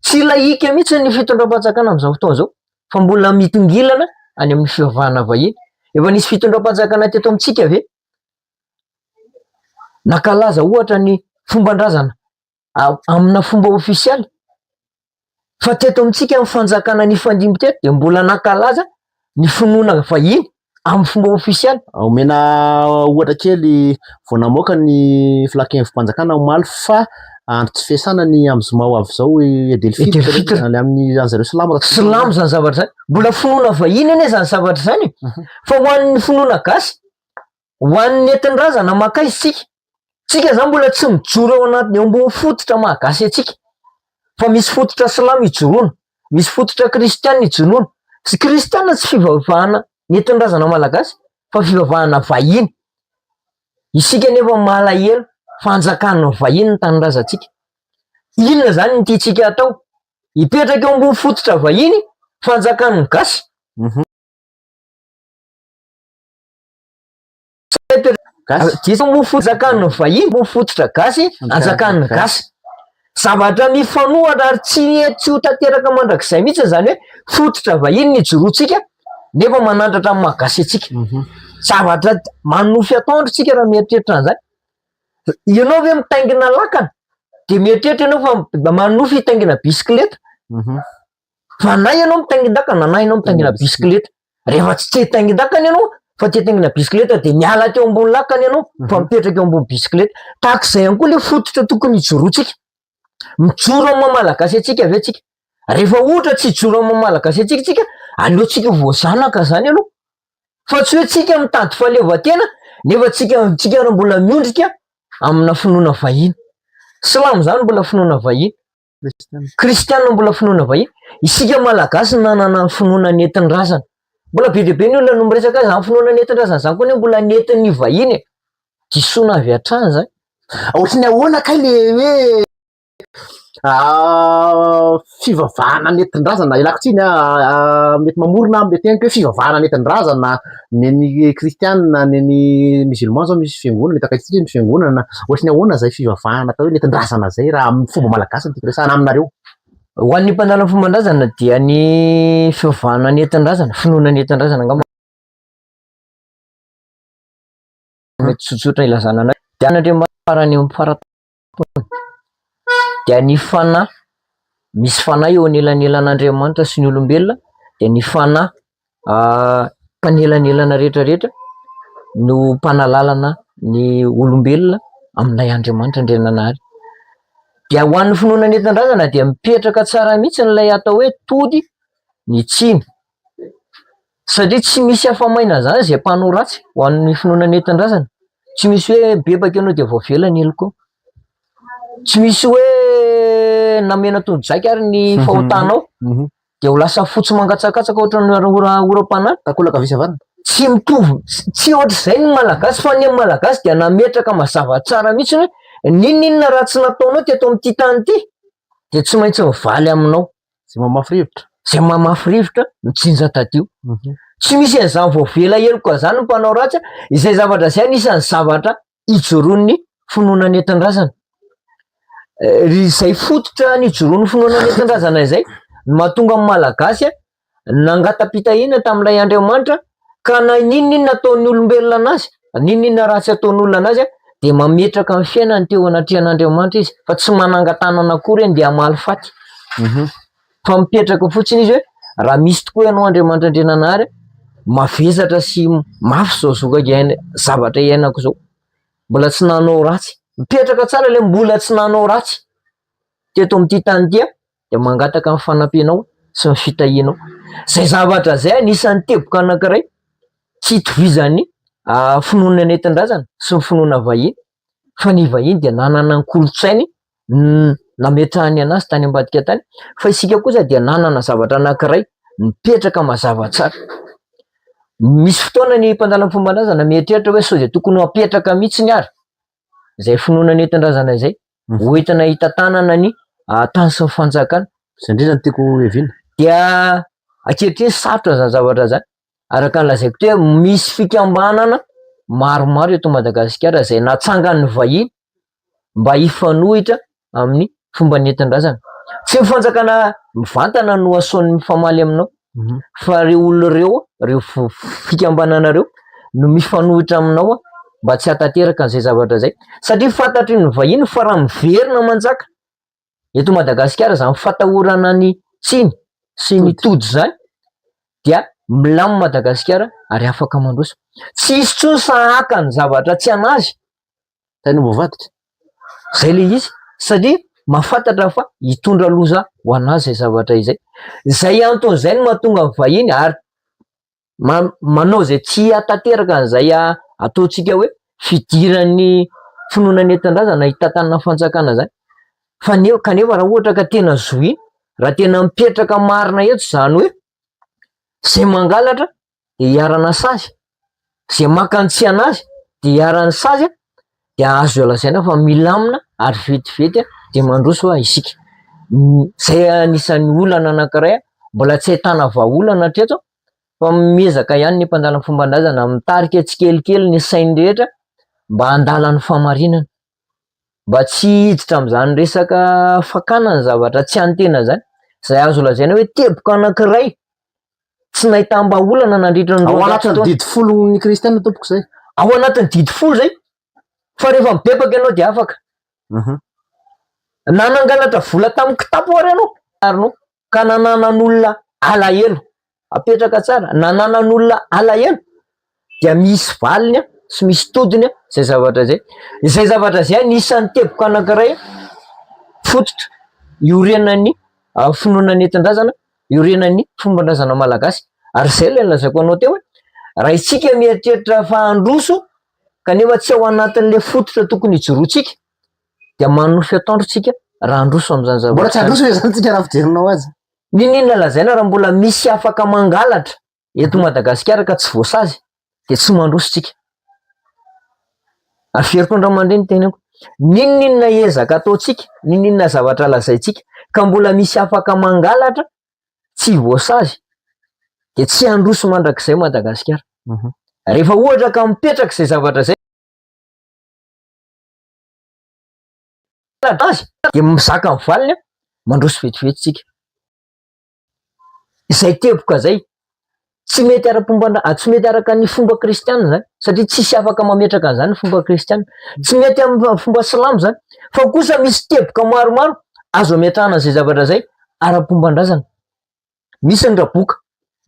Tsy laïque mihitsy ny fitondram-panjakana amin'izao fotoana izao fa mbola mitongilana any amin'ny fivavahana vahiny. Efa nisy fitondram-panjakana teto amintsika ve? Nankalaza ohatra ny fomban-drazana amina fomba ofisialy fa teto amintsika ny fanjakana nifandimby teto dia mbola nankalaza ny finoana vahiny. Amin'ny fomba ofisialy. Omena ohatra kely, vao namoaka ny filankevi-panjakana omaly fa andro tsy fiasana ny amin'ny zoma ho avy izao Eid el Eid el Fitr. Any amin'ny an'zareo silamo raha tsy Silamo izany zavatra izany. Mbola finoana vahiny anie izany zavatra izany e. Fa ho an'ny finoana gasy, ho an'ny nentin-drazana mankaiza isika? Tsika izany mbola tsy mijoro eo anatin'ny eo ambony fototra maha gasy antsika. Fa misy fototra silamo ijoroana, misy fototra kristiana ijoroana. Sy kristiana tsy fivavahana nentin-drazana malagasy fa fivavahana vahiny. Isika nefa malahelo fa anjakan'ny vahiny ny tanindrazantsika. Inona izany no tiantsika hatao? Hipetraka eo ambony fototra vahiny fanjakan'ny gasy? Gasy. Diso moa fanjakan'ny vahiny moa fototra gasy anjakan'ny gasy. Zavatra mifanohitra ary tsy tsy ho tanteraka mandrakizay mihitsy izany hoe fototra vahiny ny ijoroantsika nefa manandratra amin'ny maha gasy antsika. Zavatra manonofy atoandro tsika raha mieritreritra an'izany. Ianao ve mitaingina lakana de mieritreritra ianao fa manonofy hitaingina bisikileta? Fa na ianao mitaingin-dakana na ianao mitaingina bisikileta. Rehefa tsy te hitaingin-dakana ianao fa te hitaingina bisikileta dia miala teo ambony lakana ianao fa mipetraka eo ambony bisikileta. Tahaka izay ihany koa ilay fototra tokony hijoroantsika. Mijoro amin'ny maha malagasy antsika ve tsika? Rehefa ohatra tsy hijoro amin'ny maha malagasy antsika tsika, aleontsika ho voazanaka izany aloha. Fa tsy hoe tsika mitady fahaleovantena nefa tsika tsika ary mbola miondrika amina finoana vahiny. Silamo izany mbola finoana vahiny. Kristiana mbola finoana vahiny. Isika Malagasy nanana ny finoana nentin-drazana. Mbola be dia be ny olona no miresaka hoe zany finoana nentin-drazana zany koa anie mbola nentin'ny vahiny e. Disoana avy hatrany zany. Ohatry ny ahoana kay le hoe fivavahana nentin-drazana, ialako tsiny an, mety mamorona aho mety henoko hoe fivavahana nentin-drazana ny an'ny kristiana, ny an'ny musulman zao misy fiangonana, eto akaikintsika misy fiangonana, ohatry ny ahoana zay fivavahana atao hoe nentin-drazana zay raha amin'ny fomba malagasy no tiako resahana aminareo? Ho an'ny mpandala ny fomban-drazana dia ny fivavahana nentin-drazana, finoana nentin-drazana angamba mety tsotsotra ilazana anazy, dia an'Andriamanitra farany eo amin'ny fara-tampony, dia ny fanahy, misy fanahy eo anelanelan'Andriamanitra sy ny olombelona, dia ny fanahy mpanelanelana rehetra rehetra no mpanalalana ny olombelona amin'ilay Andriamanitra Andriananahary. Dia ho an'ny finoana nentin-drazana dia mipetraka tsara mihitsy ilay atao hoe tody ny tsiny satria tsy misy afa-maina zany izay mpanao ratsy ho an'ny finoana nentin-drazana. Tsy misy hoe mibebaka ianao dia voavela ny helokao. Tsy misy hoe namena tondrojaika ary ny fahotanao. dia ho lasa fotsy mangatsakatsaka ohatran'ny ora oram-panala. Takolaka havia sy havanana. Tsy mitovy, tsy ohatr'izay ny Malagasy fa ny amin'ny Malagasy dia nametraka mazava tsara mihitsy hoe n'inon'inona ratsy nataonao teto amin'ity tany ity dia tsy maintsy mivaly aminao. Izay mamafy rivotra. Izay mamafy rivotra, mijinja tadio. Tsy misy an'izany voavela heloka izany ny mpanao ratsy, izay zavatra izay anisan'ny zavatra ijoroan'ny finoana nentin-drazana. Izay fototra nijoroan'ny finoana nentin-drazana izay no mahatonga ny Malagasy nangata-pitahiana tamin'ilay Andriamanitra ka na n'inon'inona ataon'ny olombelona anazy, n'inon'inona ratsy ataon'olona anazy dia mametraka ny fiainany teo anatrehan'Andriamanitra izy fa tsy manangan-tanana akory hoe ndeha hamaly faty. Fa mipetraka fotsiny izy hoe raha misy tokoa ianao Andriamanitra Andriananahary, mavesatra sy mafy izao zokako iaina zavatra iainako izao, mbola tsy nanao ratsy, mipetraka tsara ilay mbola tsy nanao ratsy teto amin'ity tany ity aho, dia mangataka ny fanampianao sy ny fitahianao. Izay zavatra izay anisan'ny teboka anankiray tsy itovizan'ny finoana nentin-drazana sy ny finoana vahiny, fa ny vahiny dia nanana ny kolontsainy nametrahany anazy tany ambadika tany, fa isika kosa dia nanana zavatra anankiray mipetraka mazava tsara. Misy fotoana ny mpandala ny fomban-drazana mieritreritra hoe sao dia tokony ho apetraka mihitsy ary izay finoana nentin-drazana izay, ho entina hitantanana ny tany sy ny fanjakana. Izay indrindra no tiako hiaviana. Dia ankehitriny sarotra izany zavatra izany, araka ny lazaiko teo hoe misy fikambanana maromaro eto Madagasikara izay natsangan'ny vahiny mba hifanohitra amin'ny fomba nentin-drazana. Tsy ny fanjakana mivantana no asaony mifamaly aminao fa ireo olona ireo, ireo fikambanana ireo no mifanohitra aminao mba tsy hahatanteraka an'izay zavatra izay satria fantatry ny vahiny fa raha miverina manjaka eto Madagasikara izany fatahorana ny tsiny sy ny tody izany dia. milamina Madagasikara ary afaka mandroso. Tsy hisy intsony sahaka ny zavatra tsy anazy. Zay no voavadika. Zay le izy satria mahafantatra fa hitondra loza ho anazy izay zavatra izay. Izay antony izay no mahatonga ny vahiny ary manao izay tsy hahatanteraka an'izay ataontsika hoe fidiran'ny finoana nentin-drazana hitantanana fanjakana izany. Fa ne- kanefa raha ohatra ka tena zohiana, raha tena mipetraka marina eto izany hoe izay mangalatra dia iharana sazy, izay maka ny tsy an'azy dia iharan'ny sazy dia azo lazaina fa milamina ary vetivety dia mandroso isika. Izay anisan'ny olana anankiray mbola tsy ahitana vahaolana hatreto fa miezaka ihany ny mpandala ny fomban-drazana mitarika tsikelikely ny sain'ny rehetra mba handala ny fahamarinana, mba tsy hiditra amin'izany resaka fakana ny zavatra tsy an'ny tena izany, izay azo lazaina hoe teboka anankiray tsy nahitam-bahaolana nandritra ny Ao 200 anatin'ny taona. didy folon'ny kristiana tompoko izay. Ao anatin'ny didy folo izay, fa rehefa mibebaka ianao dia afaka. Na nangalatra vola tamin'ny kitapo ary ianao, arinao, ka nananan'olona alahelo, apetraka tsara, nananan'olona alahelo, dia misy valiny sy misy todiny izay zavatra izay. Izay zavatra izay anisan'ny teboka anankiray fototra iorenan'ny finoana nentin-drazana, iorenan'ny fomban-drazana malagasy. Ary izay ilay nolazaiko anao teo hoe raha isika mieritreritra fa handroso kanefa tsy ao anatin'ilay fototra tokony hijoroantsika dia manonofy atoandro tsika raha handroso amin'izany zavatra Mbola tsy handroso ve izany tsika raha fijerinao azy? N'inon'inona lazaina raha mbola misy afaka mangalatra eto Madagasikara ka tsy voasazy dia tsy mandroso tsika. Averiko indray mandeha ny teniko. N'inon'inona ezaka ataontsika, n'inon'inona zavatra lazaintsika ka mbola misy afaka mangalatra tsy voasazy dia tsy handroso mandrakizay Madagasikara. Rehefa ohatra ka mipetraka izay zavatra izay azy dia mizaka ny valiny, mandroso vetivety tsika. Izay teboka izay, tsy mety ara-pomba, tsy mety araka ny fomba kristiana izany, satria tsisy afaka mametraka an'izany ny fomba kristiana, tsy mety amin'ny fomba silamo izany, fa kosa misy teboka maromaro azo ametrahana izay zavatra izay ara-pomban-drazana. Misy ny raboka,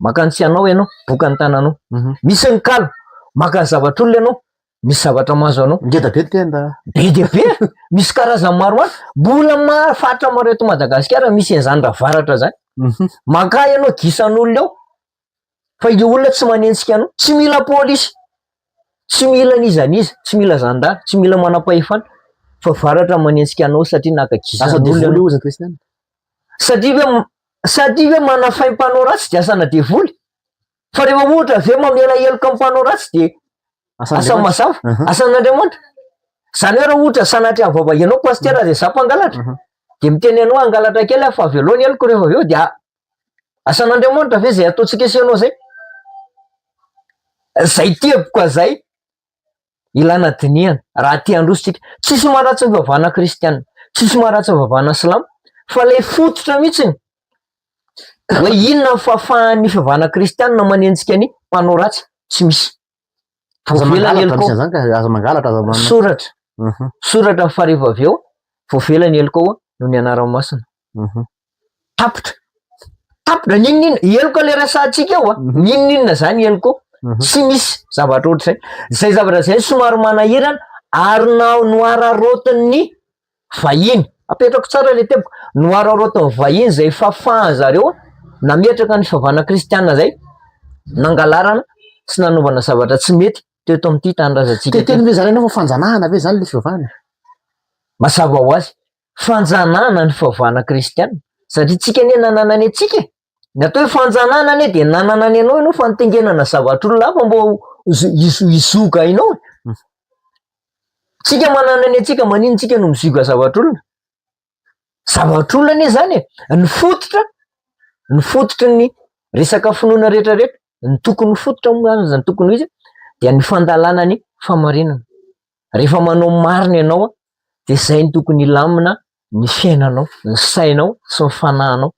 maka ny tsy anao ianao, boka ny tananao. Misy ny kalo, maka ny zavatr'olona ianao, misy zavatra mahazo anao. Ngeda be ny tenda. Be dia be, misy karazany maromaro. Mbola maro, faritra maro eto Madagasikara misy an'izany ravaratra zany. Maka ianao gisan'olona eo, fa io olona tsy manenjika anao, tsy mila polisy, tsy mila n'iza n'iza, tsy mila zandary, tsy mila manam-pahefana, fa varatra manenjika anao satria naka Asa gisan'olona devoly ianao. io hozy ny kristiana. Satria ve, satria ve manafay mpanao ratsy dia asana devoly? Fa rehefa ohatra ve mamela heloka amin'ny mpanao ratsy dia asa mazava, asan'Andriamanitra. Izany hoe raha ohatra sanatria vava ianao pasitera dia za mpangalatra, dia miteny anao hangalatra kely aho fa avelao ny heloko rehefa avy eo dia asan'Andriamanitra ve izay ataontsika sy ianao izay? Izay teboka izay ilana dinihana raha te handroso tsika. Tsisy maharatsy ny fivavahana kristiana, tsisy maharatsy ny fivavahana silamo fa ilay fototra mihitsiny hoe inona ny fahafahan'ny fivavahana kristiana manenjika ny mpanao ratsy, tsy misy. Aza Voavela ny mangalatra helokao. misy an'izany ka, aza mangalatra, aza manao. Soratra, soratra fa rehefa avy eo voavela ny helokao noho ny anarany masina. Tapitra. Tapitra, n'inon'inona, heloka le resahantsika eo a, n'inon'inona zany heloka eo, tsy misy zavatra ohatr'izay. Zay zavatra zay somary manahirana ary na noararaotin'ny vahiny, apetrako tsara le teboka, noararaotin'ny vahiny zay fahafahan zareo nametraka ny fivavahana kristiana zay, nangalarana sy nanaovana zavatra tsy mety teto amin'ity tanindrazantsika ity. Te-hiteny ve zany ianao fa fanjanahana ve zany le fivavahana? Mazava ho azy, fanjanahana ny fivavahana kristiana, satria tsika anie nanana ny antsika e! Ny atao hoe fanjanahana anie dia nanana ny anao ianao fa nitengenana zavatr'olona hafa mba ho hizoga ainao e! Tsika manana ny antsika, maninona tsika no mizoga zavatr'olona? Zavatr'olona anie zany e! Ny fototra, ny fototry ny resaka finoana rehetrarehetra, ny tokony ho fototra moa zany, ny tokony ho izy dia ny fandalana ny fahamarinana. Rehefa manao marina ianao dia izay no tokony hilamina ny fiainanao, ny sainao sy ny fanahinao.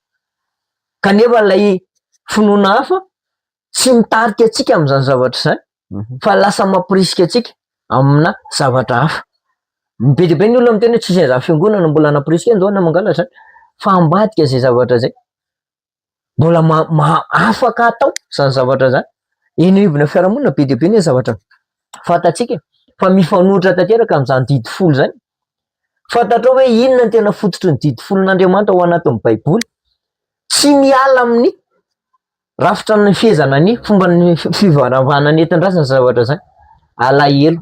Kanefa ilay finoana hafa tsy mitarika antsika amin'izany zavatra izany fa lasa mampirisika antsika amina zavatra hafa. Be dia be ny olona miteny hoe tsisy an'izany fiangonana mbola nampirisika ndao na mangalatra fa ambadika izay zavatra izay. Mbola ma- ma- afaka atao zany zavatra zany. Eny anivona fiarahamonina be dia be ny zavatra fantatsika e, fa mifanohitra tanteraka amin'izany didy folo izany. Fantatrao hoe inona ny tena fototry ny didy folon'Andriamanitra ao anatin'ny Baiboly? Tsy miala amin'ny rafitra nifehezana ny fomba ny fivaravana nentin-drazana izany zavatra izany. Alahelo.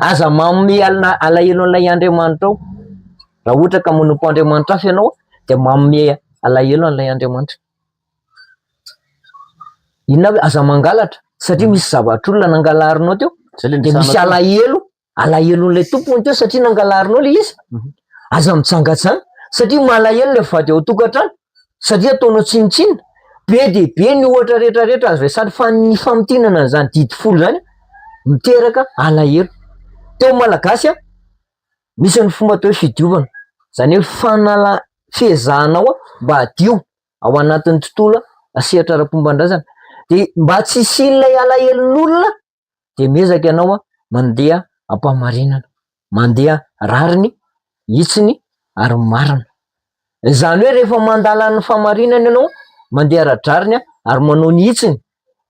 Aza manome alahelo an'ilay Andriamanitrao. Raha ohatra ka manompo Andriamanitra hafa ianao dia manome alahelo an'ilay Andriamanitra. Inona avy? Aza mangalatra satria misy zavatr'olona nangalarinao teo dia misy alahelo Alahelon'ilay tompony teo satria nangalarinao ilay izy. Aza mijangajanga satria malahelo ilay vady ao an-tokantrano satria ataonao tsinontsinona. Be dia be ny ohatra rehetra rehetra azo resahina fa ny famintinana an'izany didy folo izany miteraka alahelo. Teo Malagasy misy ny fomba atao hoe fidiovana, izany hoe fanala- fiezahanao mba hadio ao anatin'ny tontolo sehatra ara-pomban-drazana. Dia mba tsy hisian'ilay alahelon'olona dia miezaka ianao mandeha am-pahamarinana, mandeha rariny, hitsiny ary marina. Izany hoe rehefa mandala ny fahamarinana ianao, mandeha ara-drariny ary manao ny hitsiny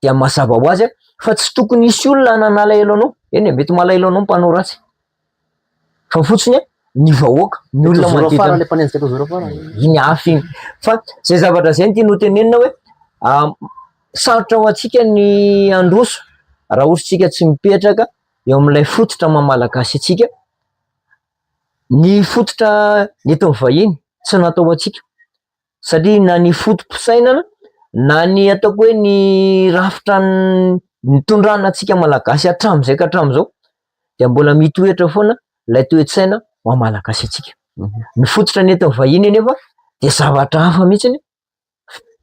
dia mazava ho azy fa tsy tokony hisy olona hanana alahelo anao, eny e, mety malahelo anao ny mpanao ratsy fa fotsiny ny vahoaka, ny olona manodidina. Iny hafa iny. Fa izay zavatra izay no tiana hotenenina hoe Sarotra ho antsika ny handroso raha ohatra isika tsy mipetraka eo amin'ilay fototra maha malagasy antsika. Ny fototra nentin'ny vahiny tsy natao ho antsika satria na ny foto-pisainana na ny ataoko hoe ny rafitra nitondrana antsika malagasy hatramin'izay ka hatramin'izao dia mbola mitoetra foana ilay toe-tsaina maha malagasy antsika. Ny fototra nentin'ny vahiny anefa dia zavatra hafa mihitsiny.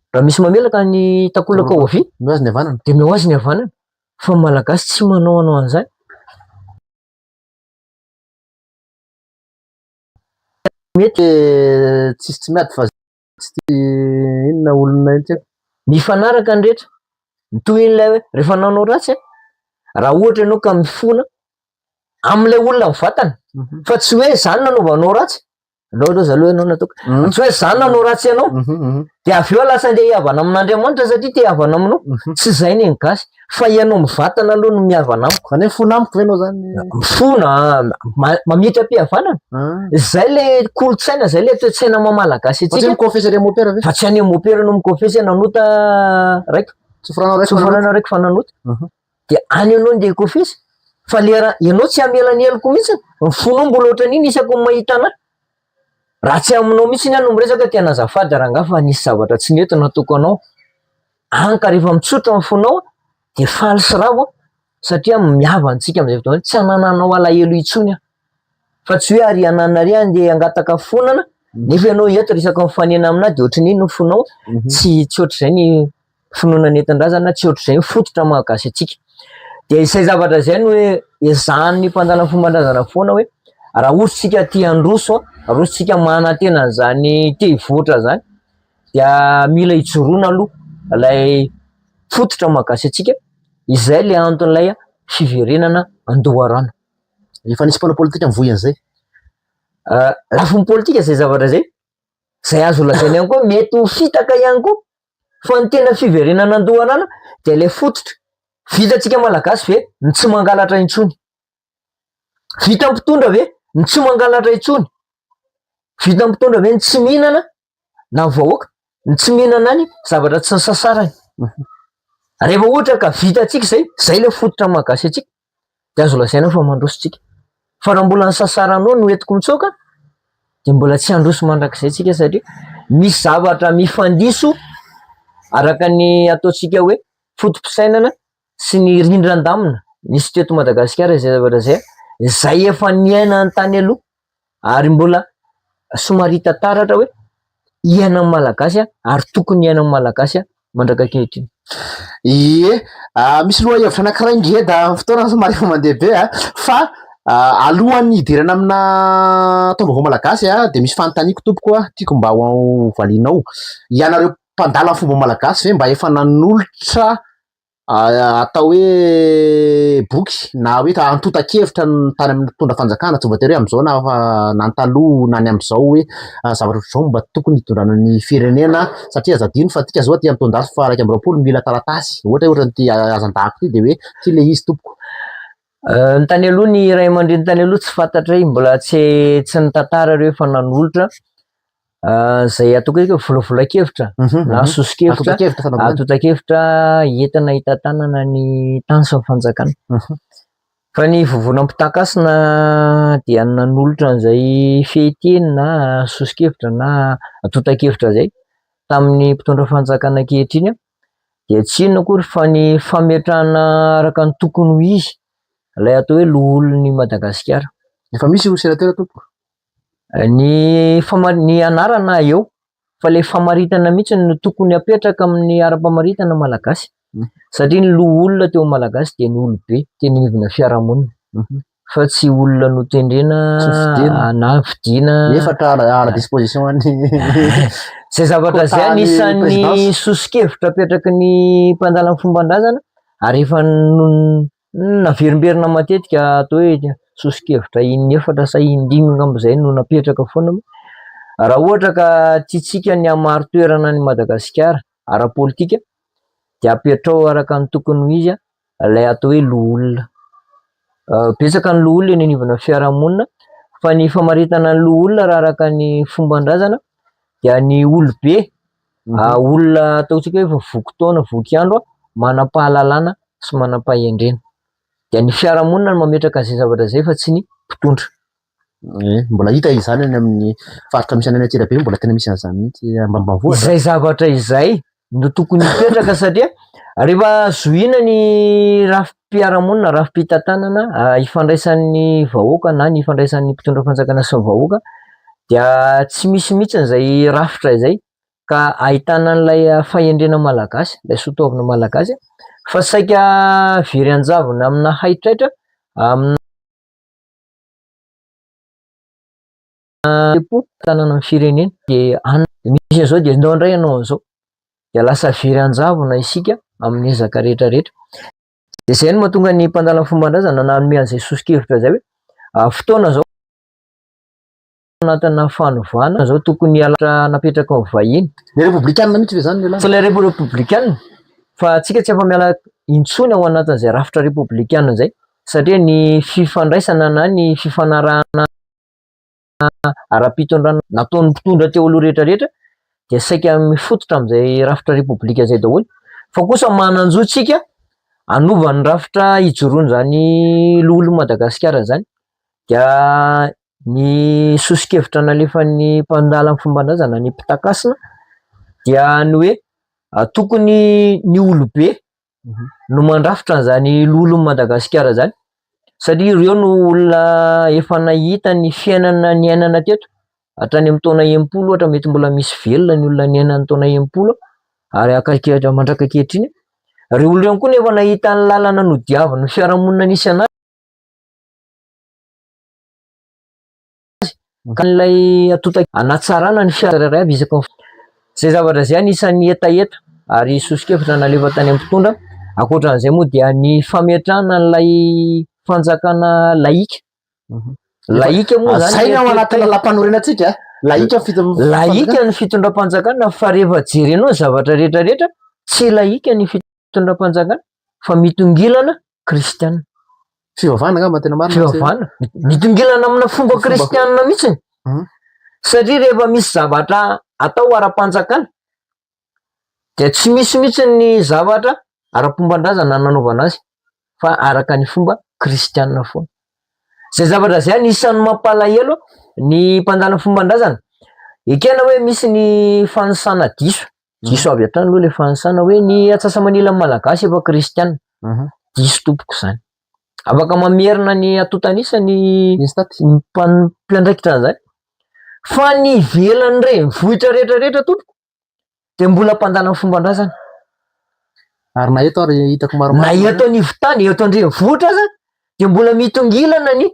Raha misy mamelaka ny takolaka ao havia, Omeo azy ny havanana. dia omeo azy ny havanana. Fa ny Malagasy tsy manao anao an'izany. Mety tsisy tsy miady fa tsy tia inona olona iny tsy haiko. Mifanaraka ny rehetra. Ny tohin'ilay hoe rehefa nanao ratsy an, raha ohatra ianao ka mifona amin'ilay olona mivantana, fa tsy hoe izaho no nanaovanao ratsy, Aleo aloha za aloha ianao nataoko. Tsy hoe za nanao ratsy anao, de avy eo lasa andeha hihavana amin'Andriamanitra satria te hihavana aminao. Tsy izay ny gasy, fa ianao mivantana aloha no mihavana amiko. Zany hoe mifona amiko ve ianao zany? Mifona, mametra-pihavanana. Zay le kolontsaina, zay le toe-tsaina maha malagasy Fa tsy antsika. mikôfesy any môpera ve? Fa tsy any môpera no mikôfesy hoe nanota raiko. Tsofranao raiko fa nanota. raiko fa nanota. Dia any ianao ndeha hikofesy fa le raha ianao tsy hamela ny heloko mihitsy, ny fonao mbola ohatran'iny isaky ny mahita anah. Raha tsy aminao mihitsy aho no miresaka tena azafady rangahy fa nisy zavatra tsy nety nataoko anao. Any ka rehefa mitsotra ny fonao dia faly sy ravo aho satria mihavana antsika amin'izay fotoana izay, tsy hanananao alahelo intsony aho. Fa tsy hoe ary hanana ary andeha hangataka fonana nefa ianao eto resaka mifanena aminah dia ohatran'iny ny fonao, tsy tsy ohatr'izay ny finoana nentin-drazana, tsy ohatr'izay ny fototra maha gasy antsika. Dia izay zavatra izay no ezahan'ny mpandala ny fomban-drazana foana hoe raha ohatra isika te handroso, raha ohatra isika manantena an'izany te hivoatra izany dia mila ijoroana aloha ilay fototra maha gasy antsika, izay ilay anton'ilay fiverenana an-doharano. Efa nisy mpanao politika nivoy an'izay. Lafiny politika izay zavatra izay, izay azo lazaina ihany koa mety ho fitaka ihany koa Fa ny tena fiverenana an-doharano dia ilay fototra. Vitantsika Malagasy ve ny tsy mangalatra intsony? Vitan'ny mpitondra ve ny tsy mangalatra intsony? Vitan'ny mpitondra ve ny tsy mihinana na ny vahoaka ny tsy mihinana ny zavatra tsy nisasarany? Rehefa ohatra ka vitantsika izay, izay ilay fototra maha gasy antsika. dia azo lazaina fa mandroso tsika. Fa raha mbola ny sasaranao no entiko mitsoaka dia mbola tsy handroso mandrakizay tsika satria misy zavatra mifandiso araka ny ataontsika hoe foto-pisainana sy ny rindran-damina nisy teto Madagasikara izay zavatra izay, izay efa niainany tany aloha ary mbola somary hita taratra hoe iainan'ny Malagasy ary tokony iainan'ny Malagasy mandraka ankehitriny. Ie, misy lohahevitra anankiray ngeda amin'ny fotoana somary efa mandeha be a, fa alohan'ny hidirana amina taom-baovao malagasy dia misy fanontaniako tompoko a, tiako mba ho valianao. Ianareo mpandala ny fomba malagasy ve mba efa nanolotra. Atao hoe boky na hoe antontan-kevitra ny tany amin'ny mpitondra fanjakana, tsy voatery hoe amin'izao na na ny taloha na ny amin'izao hoe zavatra ohatr'izao no mba tokony hitondrana ny firenena satria aza adino fa antsika izao aty amin'ny taonjato faha 21 mila taratasy, ohatra hoe ohatran'ity hazan-dahako ity dia hoe ity ilay izy tompoko. Ny tany aloha ny ray aman-dreny tany aloha tsy fantatra hoe mbola tsy tsy nitantara ireo fa nanolotra izay ataoko hoe volavolan-kevitra na soso-kevitra, antontan-kevitra entina hitantanana ny tany sy ny fanjakana. Fa ny vovonam-pitakasina dia nanolotra an'izay fehinteny na soso-kevitra na antontan-kevitra izay tamin'ny mpitondra fanjakana ankehitriny dia tsy inona akory fa ny fametrahana araka ny tokony ho izy ilay atao hoe loholon'i Madagasikara. Efa misy io senatera tompoko? Ny fama- ny anarana eo fa ilay famaritana mihitsy no tokony hapetraka amin'ny ara-pamaritana malagasy satria ny loholona teo amin'ny malagasy dia ny olobe teny anivona fiarahamonina fa tsy olona notendrena Tsy fidiana. na fidiana. Nefa à la disposition an'ny Izay zavatra izay quota-n'ny anisan'ny présidence. soso-kevitra apetraky ny mpandala ny fomban-drazana ary efa no- naverimberina matetika atao hoe soso-kevitra in'efatra sa indimy angamba izay no napetraka foana. Raha ohatra ka tiantsika ny hamaro toerana an'i Madagasikara ara-politika dia apetraho araka ny tokony ho izy ilay atao hoe loholona. Betsaka ny loholona eny anivona fiarahamonina fa ny famaritana ny loholona raha araka ny fomban-drazana dia ny olobe, olona ataontsika hoe efa voky taona, voky andro, manam-pahalalana sy manam-pahendrena. Dia ny fiarahamonina no mametraka an'izay zavatra izay fa tsy ny mpitondra. Ie, mbola hita izany any amin'ny faritra misy anay any Antsirabe, mbola tena misy an'izany mihitsy ambanimbanivohitra. Izay zavatra izay no tokony hipetraka satria rehefa zohiana ny rafi-piarahamonina, rafi-pitantanana ifandraisan'ny vahoaka na ny ifandraisan'ny mpitondra fanjakana sy ny vahoaka dia tsy misy mihitsy izay rafitra izay ka ahitana an'ilay fahendrena malagasy, ilay soatoavina malagasy fa saika very an-javona amina haitraitra, amina Tempo tanàna ny firenena dia any misy an'izao dia ndao indray hanao an'izao dia lasa very an-javona isika amin'ny ezaka rehetra rehetra. Dia izay no mahatonga ny mpandala ny fomban-drazana nanome an'izay soso-kevitra izay hoe fotoana izao anatina fanovana izao tokony hiala napetraka ny vahiny. Ny repoblikanina mihitsy ve izany no ialana? Tsy ilay repoblikanina fa antsika tsy afa-miala intsony ao anatin'izay rafitra repoblikanina izay satria ny fifandraisana na ny fifanarahana ara-pitondrana nataon'ny mpitondra teo aloha rehetra rehetra dia saika mifototra amin'izay rafitra repoblika izay daholo fa kosa manan-jo tsika hanova ny rafitra hijoroan'izany loholon'i Madagasikara izany dia ny soso-kevitra nalefan'ny mpandala ny fomban-drazana ny mpitakasina dia ny hoe tokony ny olobe no mandrafitra an'izany loholon'i Madagasikara izany satria ireo no olona efa nahita ny fiainana niainana teto hatrany amin'ny taona 60 ohatra mety mbola misy velona ny olona niaina ny taona 60 ary akaiky mandraka ankehitriny ireo olona ireo koa no efa nahita ny lalana nodiavin'ny fiarahamonina nisy anazy Ka ilay atonta hanatsarana ny fiara tsirairay avy isaky ny Izay zavatra izay anisan'ny hetaheta ary soso-kevitra nalefa tany amin'ny mpitondra. Ankoatran'izay moa dia ny fametrahana an'ilay fanjakana laïka. Laïka moa izany Zay ny ao anatin'ny lalàmpanorenantsika. Laïka ny fitondram- Laïka ny fitondram-panjakana fa rehefa jerenao ny zavatra rehetra rehetra tsy laïka ny fitondram-panjakana fa mitongilana kristiana. Fivavahana angamba tena marina. Fivavahana. Mitongilana amina fomba kristiana mihitsy. Mhm. Satria rehefa misy zavatra atao ara-panjakana dia tsy misy mihitsy ny zavatra ara-pomban-drazana nanaovana azy fa araka ny fomba kristiana foana. Izay zavatra izay anisan'ny mampalahelo ny mpandala fomban-drazana. Ekena hoe misy ny fanisana diso Diso avy hatrany aloha ilay fanisana hoe ny atsasa-manilan'ny Malagasy efa kristiana. Diso tompoko izany. Afaka mamerina ny antontan'isa ny mpiandraikitra an'izany. Fa ny ivelan'ny renivohitra rehetra rehetra tompoko dia mbola mpandala ny fomban-drazana. Ary na eto ary hitako maromaro. Na eto anivon-tany, eto an-drenivohitra aza dia mbola mitongilana ny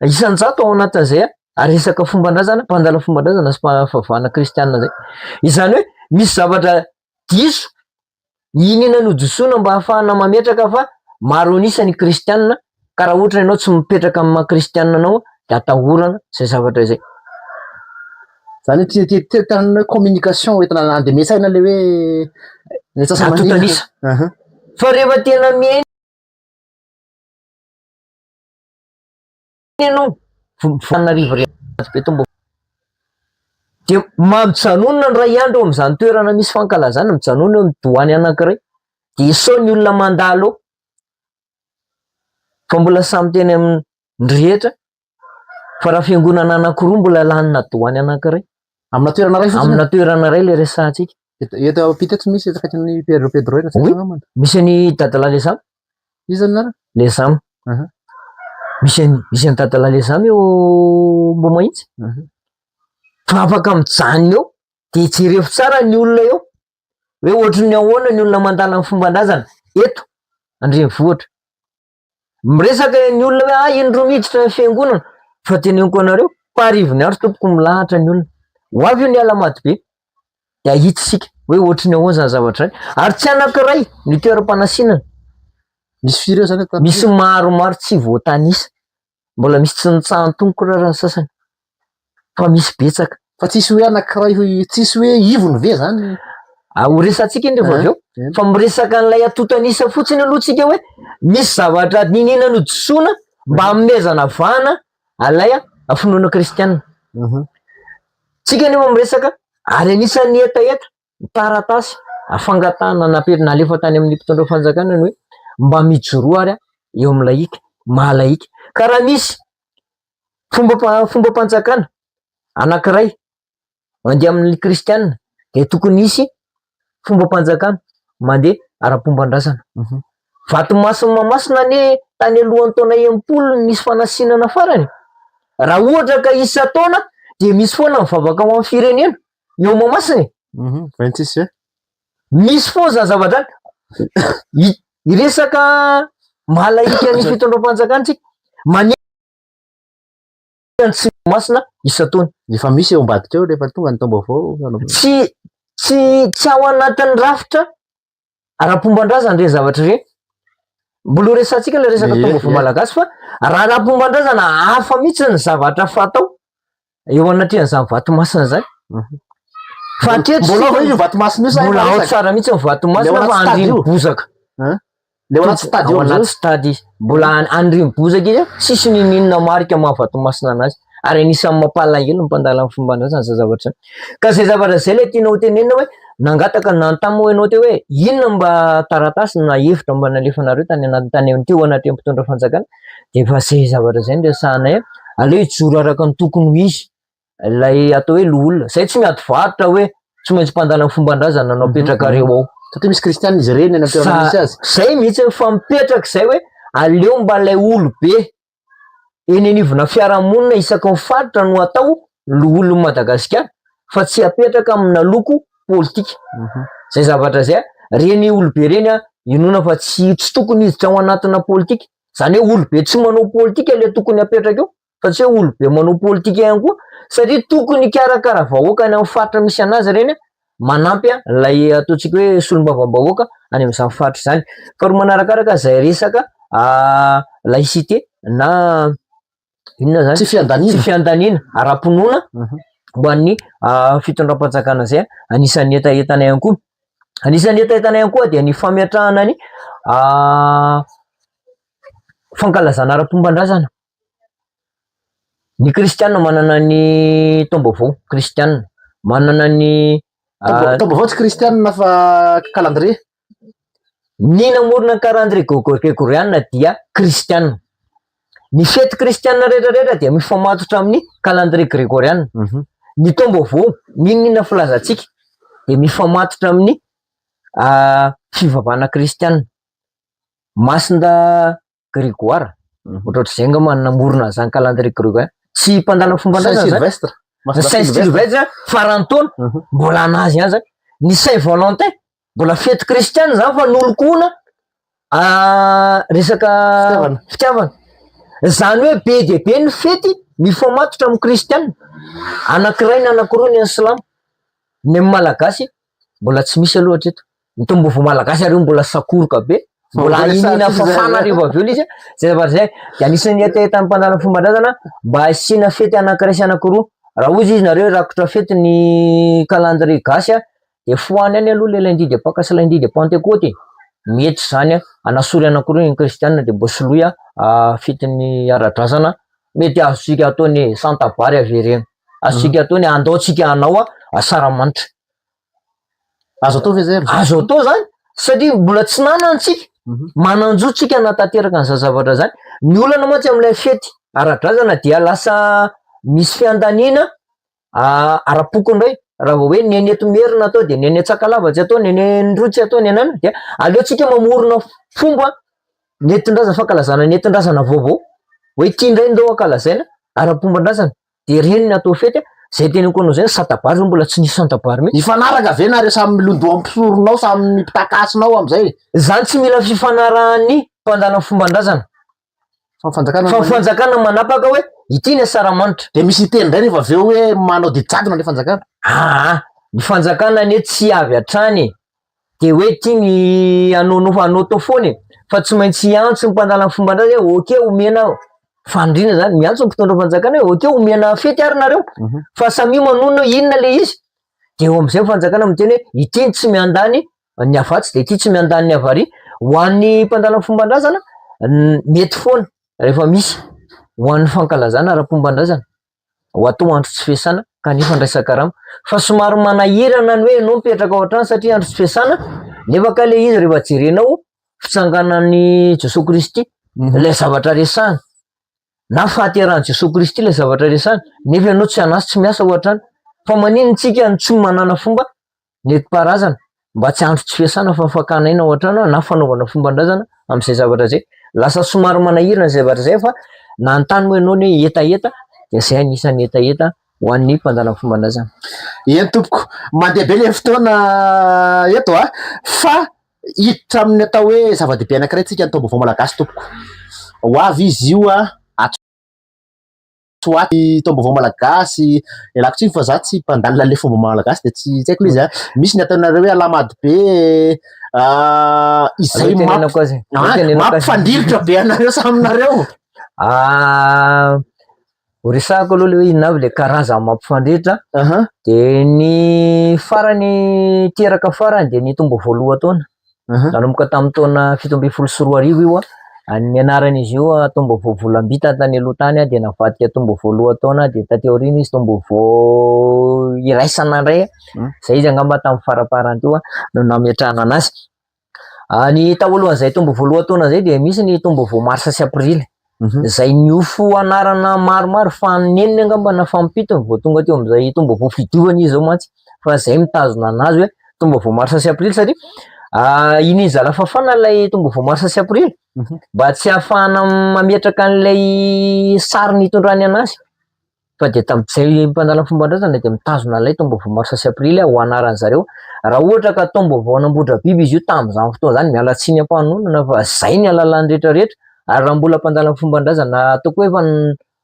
Isan-jato ao anatin'izay ary resaka fomban-drazana, mpandala fomban-drazana sy fivavahana kristianina izay. Izany hoe misy zavatra diso. Iniana nodisoana mba hahafahana mametraka fa maro an'isa ny kristianina ka raha ohatra ianao tsy mipetraka amin'ny maha kristianina anao dia atahorana izay zavatra izay. Zany hoe tia tia tia tany hoe communication entina andemesaina le hoe ny antsasa-manila. Antontan'isa. Fa rehefa tena miaina ianao Antananarivo be tombo dia mijanona ny ray andro eo amin'izany toerana misy fankalazana, mijanona eo amin'ny doany anankiray dia isao ny olona mandalo eo fa mbola samy teny amin'ny rehetra fa raha fiangonana anankiroa mbola lanina doany anankiray Amina toerana iray fotsiny. Amina toerana iray ilay resahantsika. Eto eto ampita eto misy eto akaikin'ny Pedro Pedro eto Oui. Misy an'i Dadalahy Lezama. Iza ny anarany? Lezama. Aha. Misy an'i misy an'i Dadalahy Lezama eo Ambohimahitsy. Aha. Fa afaka mijanona eo dia jereo tsara ny olona eo hoe ohatry ny ahoana ny olona mandala ny fomban-drazana eto an-drenivohitra. Miresaka ny olona hoe ah indroa miditra ny fiangonana fa teneniko anareo fa arivony andro tompoko milahatra ny olona. Ho avy io ny alahamady be dia hahita isika hoe ohatry ny ahoana izany zavatra izany. Ary tsy anankiray ny toeram-panasinana. Misy firy eo izany eto Misy maromaro tsy voatanisa. Mbola misy tsy nitsahan-tongotra ary ny sasany fa misy betsaka. Fa tsisy hoe anankiray hoe tsisy hoe ivony ve zany? Ah, ho resatsika iny rehefa avy eo. Fa miresaka an'ilay antontan'isa fotsiny aloha tsika hoe misy zavatra niniana nodisoana mba hanomezana vahana an'ilay finoana kristiana. Tsika anefa miresaka ary anisan'ny hetaheta ny taratasy fangatahana napetraka nalefa tany amin'ny mpitondra fanjakana ny hoe mba mijoroa ary eo amin'ny lahika, maha lahika. Ka raha misy fomba fombam-panjakana anankiray mandeha amin'ny kristiana dia tokony hisy fombam-panjakana mandeha ara-pomban-drazana. Vatomasin'i Mahamasina anie tany alohan'ny taona 60 no nisy fanasinana farany. Raha ohatra ka isan-taona dia misy foana ny vavaka ho an'ny firenena eo Mahamasina e. 26 e. Misy foana izany zavatra izany. Hiresaka maha lahika ny fitondram-panjakana isika. Maneho ny tsy masina isan-taona. Efa misy eo ambadika eo rehefa tonga ny taom-baovao. Tsy tsy tsy ao anatin'ny rafitra ara-pomban-drazana ireny zavatra ireny. Mbola ho resahantsika ilay resaka taom-baovao malagasy fa raha ara-pomban-drazana hafa mihitsy ny zavatra fatao eo anatrehan'izany vato masina izany. Fa hatreto Mbola ao isika- ve io vato masina io sa mbola efa ao resaka? tsara mihitsy ny vato masina Ilay ao fa anaty stade andrin'ny io. bozaka. Le ao anaty stade io Ao amizao. anaty stade izy. Mbola an- andrin'ny bozaka izy, tsisy niniana marika maha vatomasina anazy. Ary anisan'ny mampalahelo ny mpandala ny fomban-drazana izay zavatra izany. Ka izay zavatra izay ilay tiana ho tenenina hoe nangataka nanontany moa ianao teo hoe inona mba taratasy na hevitra mba nalefanareo tany anaty tany amin'ny teo anaty mpitondra fanjakana dia efa izay zavatra izay no resahanay. Aleo hijoro araka ny tokony ho izy. ilay atao hoe loholona, zay tsy miady varotra hoe tsy maintsy mpandala ny fomban-drazana no apetrakareo ao. Satria misy kristianina izy ireny any amin'ny toerana misy azy. Zay mihitsy fa mipetraka izay hoe aleo mba ilay olobe eny anivona fiarahamonina isaky ny faritra no atao loholon'i Madagasikara fa tsy apetraka amina loko politika. Zay zavatra zay, reny olobe reny an, inoana fa tsy tsy tokony hiditra ao anatina politika, zany hoe olobe tsy manao politika le tokony apetraka eo. fa tsy hoe olobe manao politika ihany koa satria tokony hikarakara vahoaka any amin'ny faritra misy anazy ireny manampy ilay ataontsika hoe solombavambahoaka any amin'izany faritra izany. Faharoa manarakaraka izay resaka laïcité na inona zany? Tsy fiandaniana. Tsy fiandaniana ara-pinoana ho an'ny fitondram-panjakana izay anisan'ny hetahetanay ihany koa. Anisan'ny hetahetanay ihany koa dia ny fametrahana ny fankalazana ara-pomban-drazana. Ny kristiana manana ny taom-baovao kristiana, manana ny Taom-baovao tsy kristiana fa calendrier. Ny namorona ny calendrier gregoriana dia kristiana. Ny fety kristiana rehetra rehetra dia mifamatotra amin'ny calendrier gregoriana. Ny taom-baovao, n'inon'inona filazantsika dia mifamatotra amin'ny fivavahana kristiana. Masinda Grégoire, ohatrohatr'izay angamba no namorona an'izany calendrier grégorien. Tsy mpandala fomban-drazana Saint zany. Sylvestre. Ny Saint Sylvestre faran'ny taona, mbola anazy ihany zany. Ny Saint Valentin, mbola fety kristiana zany fa nolokoina resaka Fitiavana. fitiavana. Zany hoe be dia be ny fety mifamatotra amin'ny kristiana. Anankiray na anankiroa ny an'ny silamo. Ny amin'ny malagasy mbola tsy misy aloha hatreto. Ny taom-baovao malagasy ary io mbola sakoroka be, mbola iniana fafana rehefa avy eo ilay izy, zay zavatra zay. De anisan'ny hetahetan'ny mpandala ny fomban-drazana mba hasiana fety anankiray sy anankiroa. Raha hozy izy nareo rakotra fety ny calendrier gasy a, de fohano ihany aloha le lundi de Pâques sy lundi de Pentecôte e, mety zany a, anasory anankiroa ny kristianina de mba soloy a fetin'ny ara-drazana, mety azontsika atao ny santabary avereno, azontsika atao ny andao tsika hanao asaramanitra. Azo atao ve zay aloha? Azo atao zany satria mbola tsy nanana tsika, manan-jo tsika hanatanteraka an'izany zavatra zany. Ny olana mantsy amin'ilay fety ara-drazana dia lasa misy fiandaniana ara-poko indray, raha vao hoe ny any eto Merina atao dia ny any Antsakalava tsy atao, ny any Androy tsy atao, ny any anona dia aleontsika mamorona fomba nentin-drazana, fankalazana nentin-drazana vaovao, hoe ity indray ndao ankalazaina ara-pomban-drazana. de reny ny atao fety a, zay teneniko anao zay ny santabary zao mbola tsy nisy santabary mihitsy. Hifanaraka ve nareo samy milondoha mpisorona ao samy mpitakasina ao amizay? Zany tsy mila fifanarahan'ny mpandala ny fomban-drazana. Fa ny fanjakana Fa ny fanjakana manapaka hoe ity ny asaramanitra. De misy hiteny indray rehefa avy eo hoe manao didy jadona le fanjakana. Aa, ny fanjakana anie tsy avy hatrany e. de hoe ty ny anao anao tao foana e, fa tsy maintsy hiantso ny mpandala ny fomban-drazana hoe ok omena fandriana zany, miantso ny mpitondra fanjakana hoe ok omena fety ary nareo fa samia manonona hoe inona le izy, de eo am'zay ny fanjakana miteny hoe ity ny tsy miandany ny avatsy de ity tsy miandany ny avaria, ho an'ny mpandala ny fomban-drazana mety foana rehefa misy ho an'ny fankalazana ara-pomban-drazana. ho atao andro tsy fiasana kanefa andraisan-karama fa somary manahirana ny hoe ianao mipetraka ao an-trano satria andro tsy fiasana nefa kay ilay izy rehefa jerenao fitsanganan'i Jesoa Kristy ilay zavatra resahina na fahaterahan'i Jesoa Kristy ilay zavatra resahina nefa ianao tsy an'asa tsy miasa ao an-trano fa maninona isika no tsy manana fomba nentim-paharazana mba tsy andro tsy fiasana fa fakana aina ao an-trano na fanaovana fomban-drazana amin'izay zavatra izay. Lasa somary manahirana izay zavatra izay fa nanontany moa ianao ny hoe hetaheta dia izay anisan'ny hetaheta ho an'ny mpandala ny fomban-drazana. Eny tompoko, mandeha be le fotoana eto a, fa hiditra amin'ny atao hoe zava-dehibe anankiray tsika ny taom-baovao malagasy tompoko. Ho avy izy io a, ato ho ato ny taom-baovao malagasy, ialako tsiny fa za tsy mpandalina le fomba malagasy de tsy tsy haiko le izy a, misy ny ataonareo hoe alahamady be izay Aleo tenenako azy, aleo tenenako azy. mampifandrirotra be anareo samy nareo. Ho resahako aloha le hoe inona avy le karazany mampifandrirotra, Aha. de ny farany teraka farany de ny taom-baovao lohataona. Nanomboka tamin'ny taona 2017 io, ny anaran'izy io taom-baovao volambita tany aloha tany dia navadika taom-baovao lohataona dia taty aoriana izy taom-baovao iraisana indray, izay izy angamba tamin'ny faraparany teo no nametrahana anazy. Ny tao alohan'izay taom-baovao lohataona izay dia misy ny taom-baovao marsa sy aprily. Izay niofo anarana maromaro fanineniny angamba na fahampitony vao tonga teo amin'izay taom-baovao fidiovana izy izao mantsy fa izay mitazona anazy hoe taom-baovao marsa sy aprily satria iny izy zala fafana ilay taom-baovao marsa sy aprily mba tsy hahafahana mametraka an'ilay sary nitondrany anazy. Fa dia tamin'izay mpandala fomban-drazana dia mitazona ilay taom-baovao marsa sy aprily ho anaran zareo. Raha ohatra ka taom-baovao an'Ambohidrabiby izy io tamin'izany fotoana izany, miala tsiny am-panonona fa izay ny alalàny rehetra rehetra. Ary raha mbola mpandala fomban-drazana ataoko hoe efa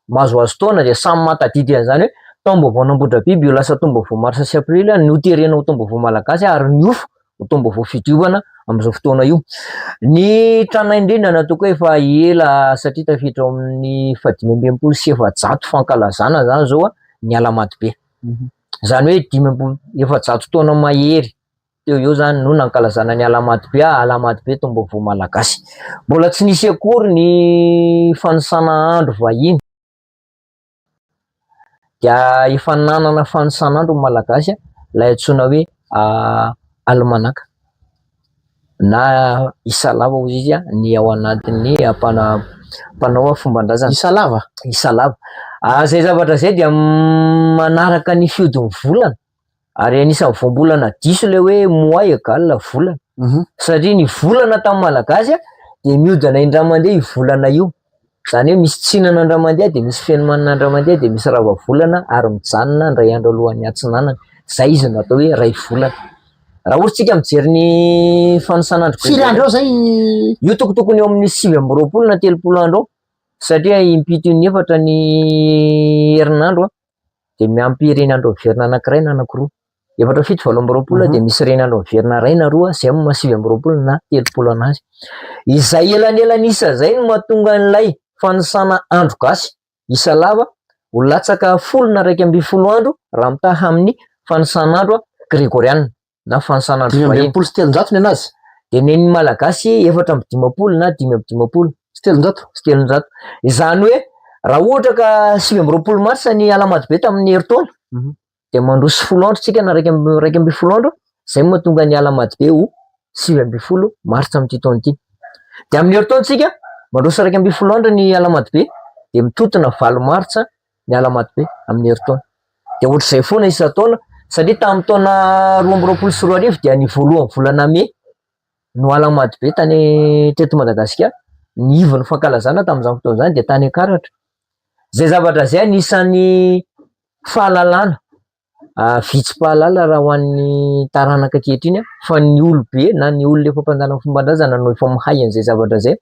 mahazoazo taona dia samy mahatadidy an'izany hoe taom-baovao an'Ambohidrabiby io lasa taom-baovao marsa sy aprily noterena ho taom-baovao malagasy ary niofo ho taom-baovao fidiovana amin'izao fotoana io. Ny tranainy indrindra no ataoko hoe efa ela satria tafiditra ao amin'ny faha-465 fankalazana izany izao ny Alahamady-be. Izany hoe 450 taona mahery teo eo izany no nankalazana ny Alahamady-be, Alahamady-be taom-baovao malagasy. Mbola tsy nisy akory ny fanisana andro vahiny. dia efa nanana fanisan'andro ny Malagasy ilay antsoina hoe alimanaka na isalava hozy izy ny ao anatin'ny mpanao fomban-drazana. Isalava? Isalava. Izay zavatra izay dia manaraka ny fihodin'ny volana. Ary anisan'ny voambolana diso ilay hoe mois égale volana. Satria ny volana tamin'ny Malagasy dia mihodina indray mandeha io volana io. Izany hoe misy tsinana indray mandeha dia misy fenomanana indray mandeha dia misy rava volana ary mijanona indray andro alohan'ny atsinanana. Izay izy no atao hoe iray volana. Raha ohatra isika mijery ny fanisan'andro Firy andro eo izay? Io tokotokony eo amin'ny 29 na 30 andro eo satria impito inefatra ny herinandro dia miampy ireny andro miverina anankiray na anankiroa. Efatra fito 28 dia misy reniandro miverina iray na roa, izay no maha 29 na 30 anazy. Izay elanelan'isa izay no mahatonga an'ilay fanisana andro gasy isa lava ho latsaka folo na 11 andro raha mitaha amin'ny fanisan'andro gregoriana na fanisan'andro vahiny. 355 ny anazy. Dia nen'ny Malagasy 54 na 355. Sy 300. Sy 300. Izany hoe raha ohatra ka 29 marsa ny Alahamadibe tamin'ny herintaona, dia mandroso folo andro tsika na 11 andro, izay no mahatonga ny Alahamadibe ho 19 martsa amin'ity taona ity. Dia amin'ny herintaona tsika, mandroso 11 andro ny Alahamadibe, dia mitotona 8 martsa ny Alahamadibe amin'ny herintaona. Dia ohatr'izay foana isan-taona, satria tamin'ny taona 2022 dia ny voalohan'ny volana mey no Alahamadibe tany teto Madagasikara, ny ivon'ny fankalazana tamin'izany fotoana izany dia tany Ankaratra. Izay zavatra izay anisan'ny fahalalana vitsy mpahalala raha ho an'ny taranaka ankehitriny fa ny olobe na ny olona efa mpandala ny fomban-drazana no efa mahay an'izay zavatra izay.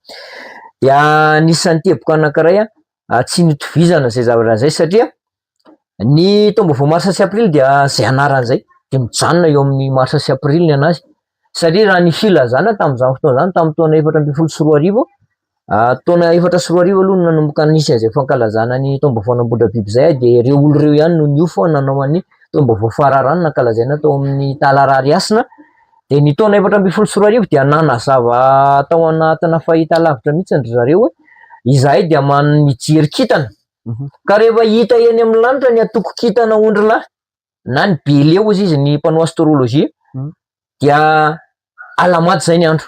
Dia anisan'ny teboka anankiray tsy nitovizana izay zavatra izay satria ny taom-baovao marsa sy aprily dia izay anarany izay dia mijanona eo amin'ny marsa sy aprily ny anazy satria raha ny filazana tamin'izany fotoana izany tamin'ny taona 2014 Taona 2004 aloha no nanomboka nisy an'izay fankalazana ny taom-baovaon'Ambohidrabiby izay dia ireo olona ireo ihany no niofo nanao an'ny taom-baovao fararano nankalazaina tao amin'ny Talararihasina. Dia ny taona 2014 dia nanazava tao anatina fahitalavitra mihitsy ry zareo hoe izahay dia mijery kintana ka rehefa hita eny amin'ny lanitra ny antokon-kintana ondrilahy na ny bélier hozy izy ny mpanao astrologie dia alamaty izay ny andro.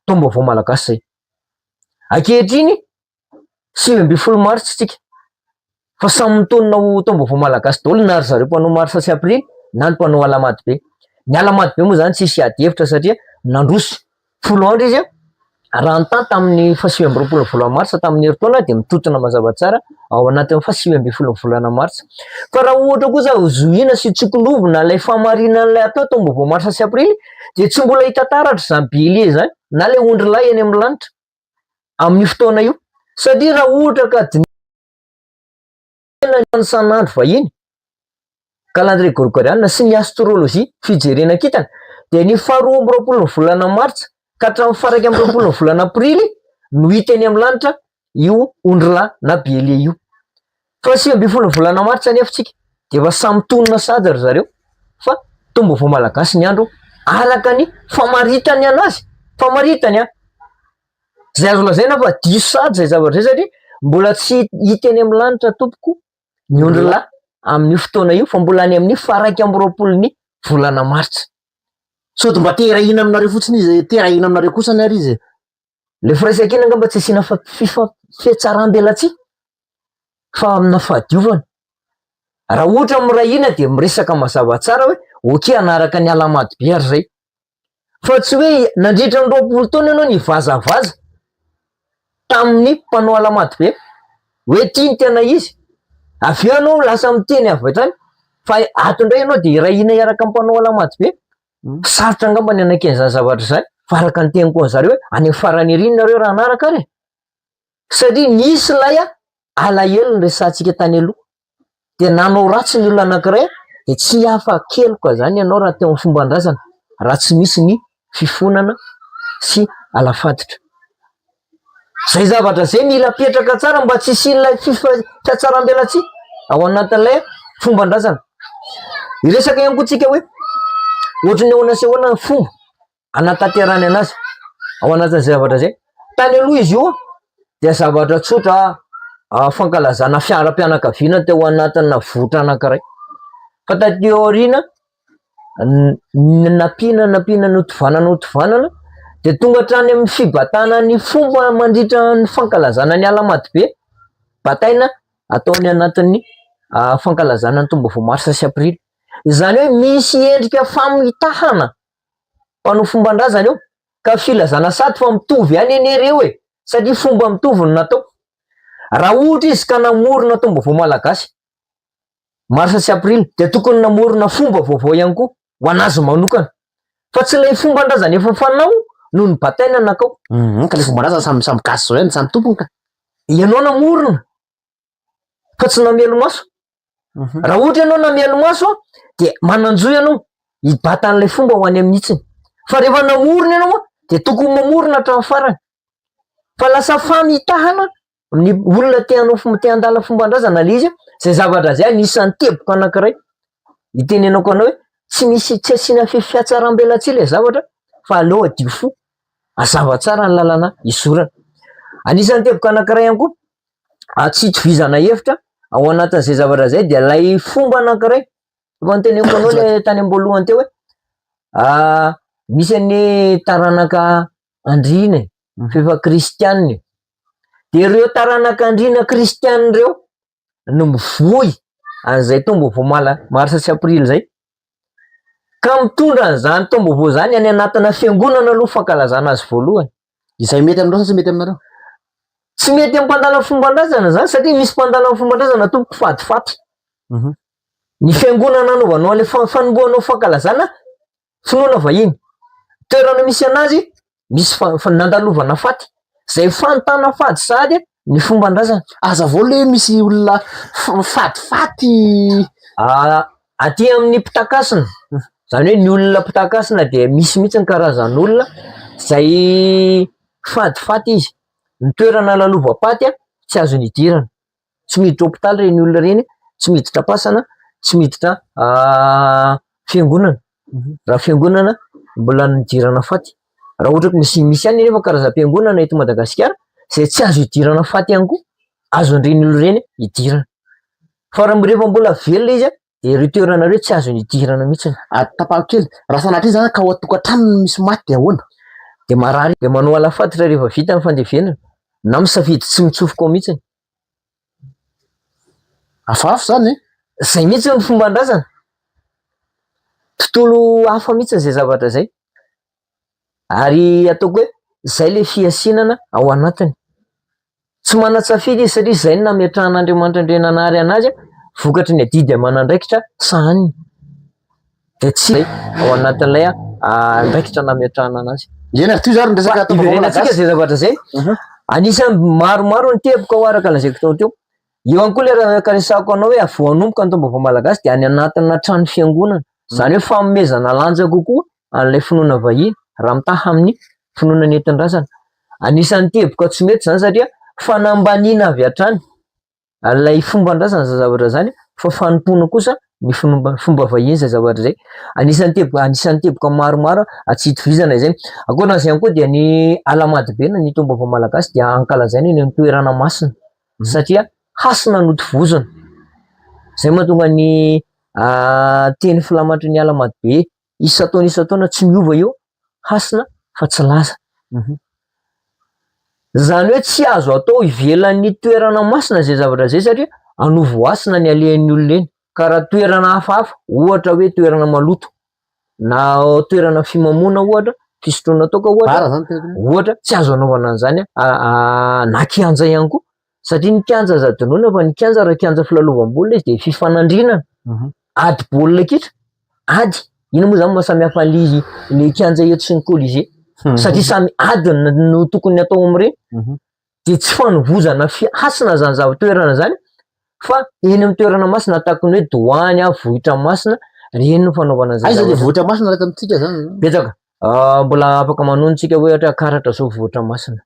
Taom-baovao malagasy izay. Ankehitriny, 19 martsa isika, fa samy mitonona ho taom-baovao malagasy daholo na ry zareo mpanao marsa sy aprily na ny mpanao alahamadibe. Ny alahamadibe moa izany tsisy ady hevitra satria nandroso folo andro izy raha nitaha tamin'ny faha 29 ny volana marsa tamin'ny herintaona dia mitotona mazava tsara ao anatin'ny faha 19 ny volana marsa. Fa raha ohatra kosa zohiana sy tsikilovina ilay fahamarinan'ilay atao taom-baovao marsa sy aprily dia tsy mbola hita taratra izany bélier izany na ilay ondrilahy eny amin'ny lanitra amin'io fotoana io satria raha ohatra ka dinihina ny fanisan'andro vahiny, calendrier gregoriana, sy ny astrologie, fijerena kintana, dia ny faha 22 ny volana martsa ka hatramin'ny faha 21 ny volana aprily no hita eny amin'ny lanitra io ondrilahy na bélier io. Fa 19 ny volana martsa anefa tsika dia efa samy tonona sady ry zareo fa taom-baovao malagasy ny andro araka ny famaritany anazy, famaritany an! Izay azo lazaina fa diso sady izay zavatra izay satria mbola tsy hita eny amin'ny lanitra tompoko ny ondrilahy amin'io fotoana io fa mbola any amin'ny faha 21 ny volana martsa. Sao dia mba te-hiray hina aminareo fotsiny izy e, te-hiray hina aminareo kosany ary izy e. Le firaisankina angamba tsy asiana fihatsaram-belatsihy fa amina fahadiovana. Raha ohatra miray hina dia miresaka mazava tsara hoe ok hanaraka ny Alahamadibe ary zay. Fa tsy hoe nandritra ny 20 taona ianao nivazavaza tamin'ny mpanao Alahamadibe hoe ity ny tena izy. Avy eo ianao lasa miteny avy hatrany fa ato indray ianao dia hiray hina hiaraka amin'ny mpanao Alahamadibe. Sarotra angamba ny hanaiky an'izany zavatra izany fa araka ny teniko an'zareo hoe any amin'ny farany ery nareo raha hanaraka ary e! Satria nisy ilay alahelo niresahantsika tany aloha, dia nanao ratsy ny olona anankiray dia tsy afa-keloka izany ianao raha teo amin'ny fomban-drazana raha tsy misy ny fifonana sy ala-faditra. Izay zavatra izay mila apetraka tsara mba tsy hisian'ilay fihatsaram-belatsihy ao anatin'ilay fomban-drazana. Hiresaka ihany koa tsika hoe ohatry ny ahoana sy ahoana ny fomba anatanterahany anazy ao anatin'izay zavatra izay. Tany aloha izy io dia zavatra tsotra fankalazana fiaram-pianakaviana teo anatina vohitra anankiray. Fa taty aoriana nampiana nampiana notovanana notovanana dia tonga hatrany amin'ny fibatana ny fomba mandritra ny fankalazana ny Alahamadibe, bataina atao any anatin'ny fankalazana ny taom-baovao marsa sy aprily. Izany hoe misy endrika famitahana mpanao fomban-drazana eo ka filazana sady fa mitovy ihany anie ireo e, satria fomba mitovy no natao. Raha ohatra izy ka namorona taom-baovao malagasy marsa sy aprily dia tokony namorona fomba vaovao ihany koa ho an'azy manokana fa tsy ilay fomban-drazana efa fanao no nibataina nankao. Ka ilay fomban-drazana samy samy gasy zao ihany, samy tompony ka. Ianao namorona fa tsy namelo-maso. Raha ohatra ianao namelo-maso dia manan-jo ianao hibata an'ilay fomba ho any amin'ny hitsiny. Fa rehefa namorona ianao dia tokony mamorona hatramin'ny farany. Fa lasa famitahana ny olona te hanao fomba, te handala fomban-drazana ilay izy, izay zavatra izay anisan'ny teboka anankiray itenenako anao hoe tsy misy, tsy asiana fihatsaram-belatsihy ilay zavatra fa aleo hadio fo, hazava tsara ny lalana hizorana. Anisan'ny teboka anankiray ihany koa, tsy itovizana hevitra ao anatin'izay zavatra izay dia ilay fomba anankiray Efa noteneniko anao le tany am-boalohany teo hoe misy anie taranaka andriana e, fa efa kristianina e. De ireo taranaka andriana kristianina ireo no mivoy an'izay taom-baovao mala- marsa sy aprily zay, ka mitondra an'izany taom-baovao zany any anatina fiangonana aloha fankalazana azy voalohany. Izay mety aminareo sa tsy mety aminareo? Tsy mety amin'ny mpandala ny fomban-drazana zany satria misy mpandala ny fomban-drazana tompoko fady faty. Ny fiangonana anaovanao an'ilay fanombohanao fankalazana finoana vahiny. Toerana misy anazy misy nandalovana faty. Izay fanontana fady sahady ny fomban-drazana. Hazavao le misy olona fadifaty. Aty amin'ny mpitankasina, izany hoe ny olona mpitankasina dia misy mihitsy ny karazan'olona izay fadifaty izy. Ny toerana lalovam-paty tsy azony idirana. Tsy miditra hopitaly ireny olona ireny, tsy miditra am-pasana, tsy miditra fiangonana. Raha fiangonana mbola nidirana faty. Raha ohatra ka misy misy ihany anefa karazam-piangonana eto Madagasikara izay tsy azo idirana faty ihany koa, azon'ireny olona ireny idirana. Fa raha rehefa mbola velona izy dia ireo toerana ireo tsy azony idirana mihitsy. Ary tapaho kely, raha sanatria izany ka ao an-tokantrano no misy maty dia ahoana? Dia marary dia manao ala-fatitra rehefa vita ny fandevenana na misafidy tsy mitsofoka ao mihitsy. Hafahafa izany e! Izay mihitsy ny fomban-drazana. Tontolo hafa mihitsy izay zavatra izay. Ary ataoko hoe izay ilay fihasinana ao anatiny. Tsy manan-tsafidy izy satria izay no nametrahan'Andriamanitra Andriananahary anazy vokatry ny adidy aman'andraikitra sahaniny. Dia tsy ao anatin'ilay andraikitra nametrahana anazy. Eny ary, toy izany ny resaka Fa iverenantsika izay zavatra izay. Anisan'ny maromaro ny teboka ho araka ny lazaiko tao teo. Eo ihany koa ilay araka resahako anao hoe vao hanomboka ny taom-baovao malagasy dia any anatina trano fiangonana. Izany hoe fanomezana lanja kokoa an'ilay finoana vahiny raha mitaha amin'ny finoana nentin-drazana. Anisan'ny teboka tsy mety izany satria fanambaniana avy hatrany an'ilay fomban-drazana izany zavatra izany fa fanompoana kosa ny fomba fomba vahiny izay zavatra izay. Anisan'ny teboka anisan'ny teboka maromaro tsy itovizana izay. Ankoatran'izay ihany koa dia ny Alahamadibe na ny taom-baovao malagasy dia ankalazaina eny amin'ny toerana masina satria hasina no tovozina. Izay mahatonga ny teny filamatry ny Alahamadibe isan-taona isan-taona tsy miova io, hasina fa tsy laza. Izany hoe tsy azo atao ivelan'ny toerana masina izay zavatra izay satria anovo hasina ny alehan'ny olona eny. Ka raha toerana hafahafa, ohatra hoe toerana maloto na toerana fimamoana ohatra, fisotroana toaka ohatra, ohatra tsy azo anaovana an'izany na kianja ihany koa satria ny kianja aza adinoina fa ny kianja raha kianja filalaovam-baolina izy dia fifanandrinana, ady baolina kitra, ady, inona moa zany maha samy hafa an'le le kianja eto sy ny colisée satria samy ady no tokony atao amin'ireny, dia tsy fanovozana fi- hasina zany zava-toerana zany fa eny amin'ny toerana masina tahaka ny hoe doany, vohitra masina, ireny no fanaovana an'izay Aiza le zavatra. vohitra masina raha eto amintsika zany? Betsaka, mbola afaka manonona tsika hoe ohatra Ankaratra zao vohitra masina.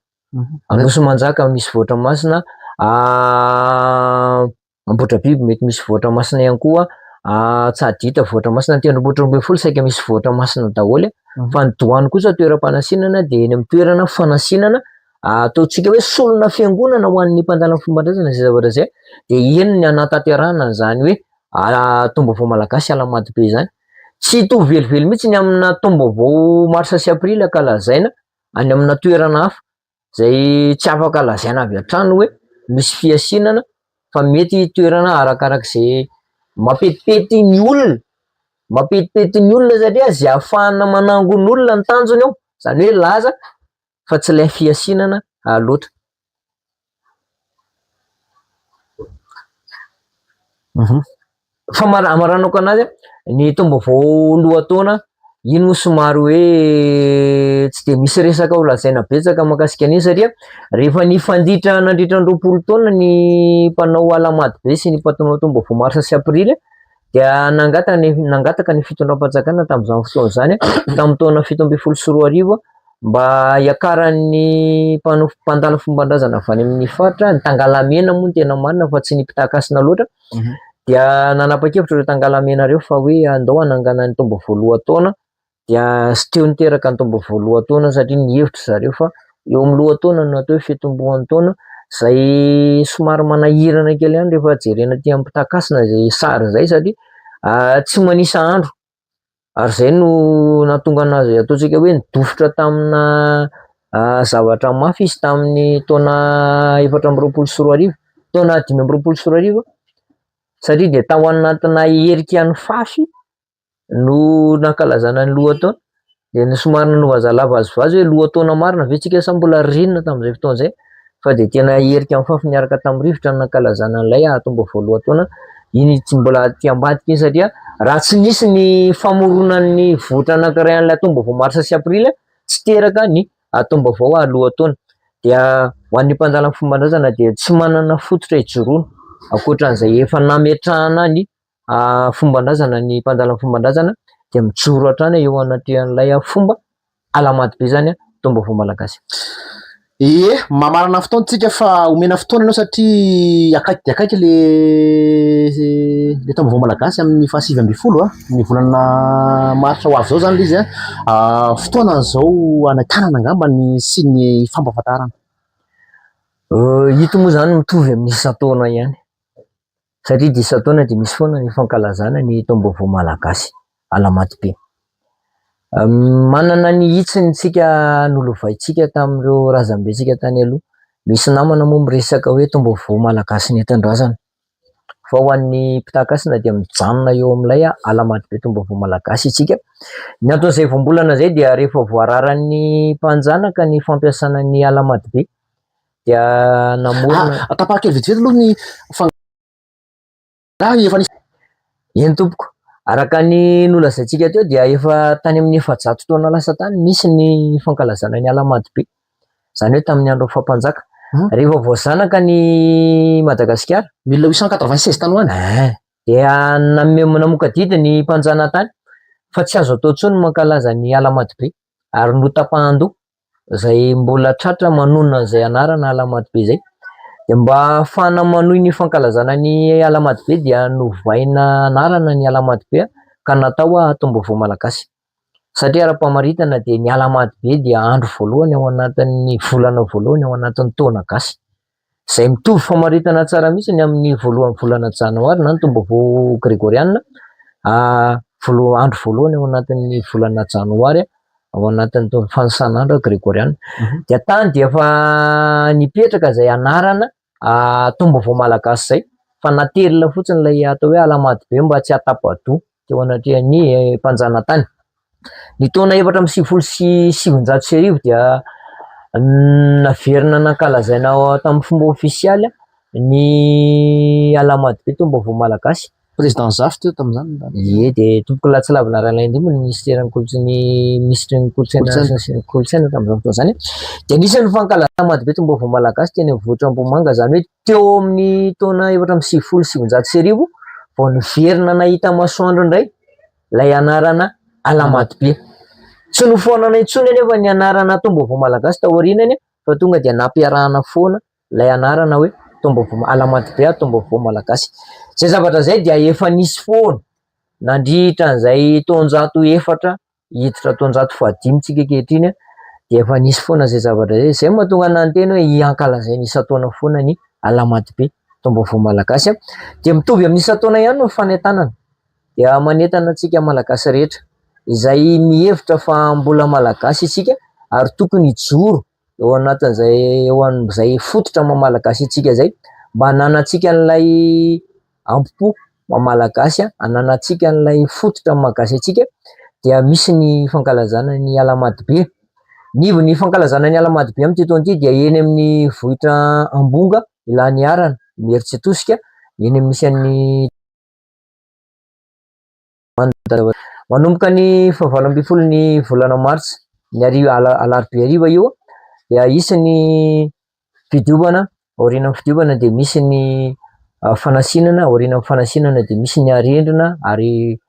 Anosimanjaka misy voatra masina, Ambohidrabiby mety misy voatra masina ihany koa, Antsahadinta voatra masina, ny tendrombohitra 12 saika misy voatra masina daholo fa ny doany kosa toeram-panasinana dia eny amin'ny toerana fanasinana ataontsika hoe solona fiangonana ho an'ny mpandala ny fomban-drazana izay zavatra izay dia eny ny hanatanterahana an'izany hoe taom-baovao malagasy Alahamadibe izany. Tsy hitovy velively mihitsy ny amina taom-baovao marsa sy aprily ankalazaina any amina toerana hafa izay tsy afaka lazaina avy hatrany hoe misy fihasinana fa mety toerana arakarak'izay mampetipety ny olona, mampetipety ny olona satria izay ahafahana manangona olona ny tanjona eo, izany hoe laza fa tsy ilay fihasinana loatra. Famara- amaranako anazy ny taom-baovao lohataona. Iny moa somary hoe tsy dia misy resaka ho lazaina betsaka mahakasika an'iny satria rehefa nifanditra nandritra ny 20 taona ny mpanao Alahamadibe sy ny mpanao taom-baovao marsa sy aprily dia nangataka ny nangataka ny fitondram-panjakana tamin'izany fotoana izany tamin'ny taona 2017 mba hiakaran'ny mpanao mpandala fomban-drazana avy any amin'ny faritra, ny Tangalamena moa no tena marina fa tsy ny Mpitahakasina loatra. Dia nanapa-kevitra ireo tangalamena ireo fa hoe andao hanangana ny taom-baovao lohataona dia sy teo niteraka ny taom-baovao lohataona satria nihevitra zareo fa eo amin'ny lohataona no atao hoe fitomboan'ny taona izay somary manahirana kely ihany rehefa jerena aty amin'ny mpitankasina izay sary izay satria tsy manisa andro. Ary izay no nahatonga anazy ataontsika hoe nidofotra tamina zavatra mafy izy tamin'ny taona 2024, taona 2025 satria dia tao anatina herika nifafy no nankalazana ny lohataona, dia somary nanova zalahy vazivazy hoe lohataona marina ve tsika sa mbola ririnina tamin'izay fotoana izay. fa dia tena herika mifafy niaraka tamin'ny rivotra no nankalazana an'ilay ahatomba voalohataona, iny tsy mbola aty ambadika iny satria raha tsy nisy ny famoronan'ny vohitra anankiray an'ilay taom-baovao marsa sy aprily tsy teraka ny taom-baovao alohantaona, dia ho an'ny mpandala ny fomban-drazana dia tsy manana fototra ijoroana ankoatran'izay efa nametrahana ny fomban-drazana ny mpandala ny fomban-drazana dia mijoro hatrany eo anatrehan'ilay fomba Alahamady be zany taom-baovao malagasy. Ie, mamarana ny fotoana tsika fa omena fotoana ianao satria akaiky dia akaiky le le taom-baovao malagasy amin'ny faha 19 ny volana marsa ho avy izao zany le izy an, fotoana izao hanentanana angamba ny sy ny fampahafantarana. Ito moa zany mitovy amin'ny isan-taona ihany satria dia isan-taona dia misy foana ny fankalazana ny taom-baovao malagasy Alahamady be. Manana ny hitsiny tsika nolovaintsika tamin'ireo razambentsika tany aloha. Misy namana moa miresaka hoe taom-baovao malagasy nentin-drazana fa ho an'ny mpitahakasina dia mijanona eo amin'ilay Alahamady be taom-baovao malagasy isika. Ny anton'izay voambolana izay dia rehefa voararan'ny mpanjanaka ny fampiasana ny Alahamady be dia namorona. Ah, tapahakely vetivety aloha ny fa efa nisy. Eny tompoko, araka ny nolazaintsika teo dia efa tany amin'ny 400 taona lasa tany nisy ny fankalazana ny Alahamady be, izany hoe tamin'ny andron'ny fahampanjaka. Rehefa voazanaka ny Madagasikara. 1896 tany ho any. Eh, dia nanome namoaka didy ny mpanjanatany fa tsy azo atao intsony ny mankalaza ny Alahamady be ary notapahan-doha izay mbola tratra manonona an'izay anarana Alahamadibe izay. Dia mba ahafahana manohy ny fankalazana ny Alahamadibe dia novaina anarana ny Alahamadibe ka natao Taom-baovao Malagasy. Satria ara-pamaritana dia ny Alahamadibe dia andro voalohany ao anatin'ny volana voalohany ao anatin'ny taona gasy. Izay mitovy famaritana tsara mihitsy ny amin'ny voalohan'ny volana janoary na ny taom-baovao gregoriana, voaloha- andro voalohany ao anatin'ny volana janoary ao anatin'ny taona fanisan'andro gregoriana. Dia tany dia efa nipetraka izay anarana taom-baovao malagasy izay fa naterina fotsiny ilay atao hoe Alahamadibe mba tsy hahatapa-doha teo anatrehan'ny mpanjanatany. Ny taona 1994 dia naverina nankalazaina tamin'ny fomba ofisialy ny Alahamadibe taom-baovao malagasy. Président Zafy teo tamin'izany. Ie, dia Tompokolahy Tsilavina Ralaindimby no minisiteran'ny kolontsaina, minisitry ny kolontsaina sy ny kolontsaina tamin'izany fotoana izany. Dia anisan'ny fankalazana Alahamadibe taom-baovao malagasy teny amin'ny vohitra Ambohimanga, izany hoe teo amin'ny taona 1994 vao niverina nahita masoandro indray ilay anarana Alahamadibe. Tsy nofoanana intsony anefa ny anarana Taom-baovao Malagasy taorianany fa tonga dia nampiarahana foana ilay anarana hoe Taom-baovao Alahamadibe ary Taom-baovao Malagasy. Izay zavatra izay dia efa nisy foana nandritra an'izay taonjato efatra hiditra taonjato fahadimy tsika ankehitriny dia efa nisy foana izay zavatra izay. Izay no mahatonga anah niteny hoe ankalazaina isan-taona foana ny Alahamadibe Taom-baovao Malagasy. Dia mitovy amin'ny isan-taona ihany ny fanentanana. Dia manentana antsika Malagasy rehetra izay mihevitra fa mbola Malagasy isika ary tokony hijoro eo anatin'izay eo amin'izay fototra maha Malagasy antsika izay mba hananantsika an'ilay ampo maha Malagasy, hananantsika an'ilay fototra maha gasy antsika dia misy ny fankalazana ny Alahamadibe. Ny ivon'ny fankalazana ny Alahamadibe amin'ity taona ity dia eny amin'ny vohitra Ambonga Ilaniharana Imerintsiatosika, eny amin'ny misy an'ny. Manomboka ny fahavalo ambin'ny folo ny volana martsa, ny hariva alarobia hariva io dia hisy ny fidiovana, aorianan'ny fidiovana dia misy ny fanasinana, aorianan'ny fanasinana dia misy ny arendrina ary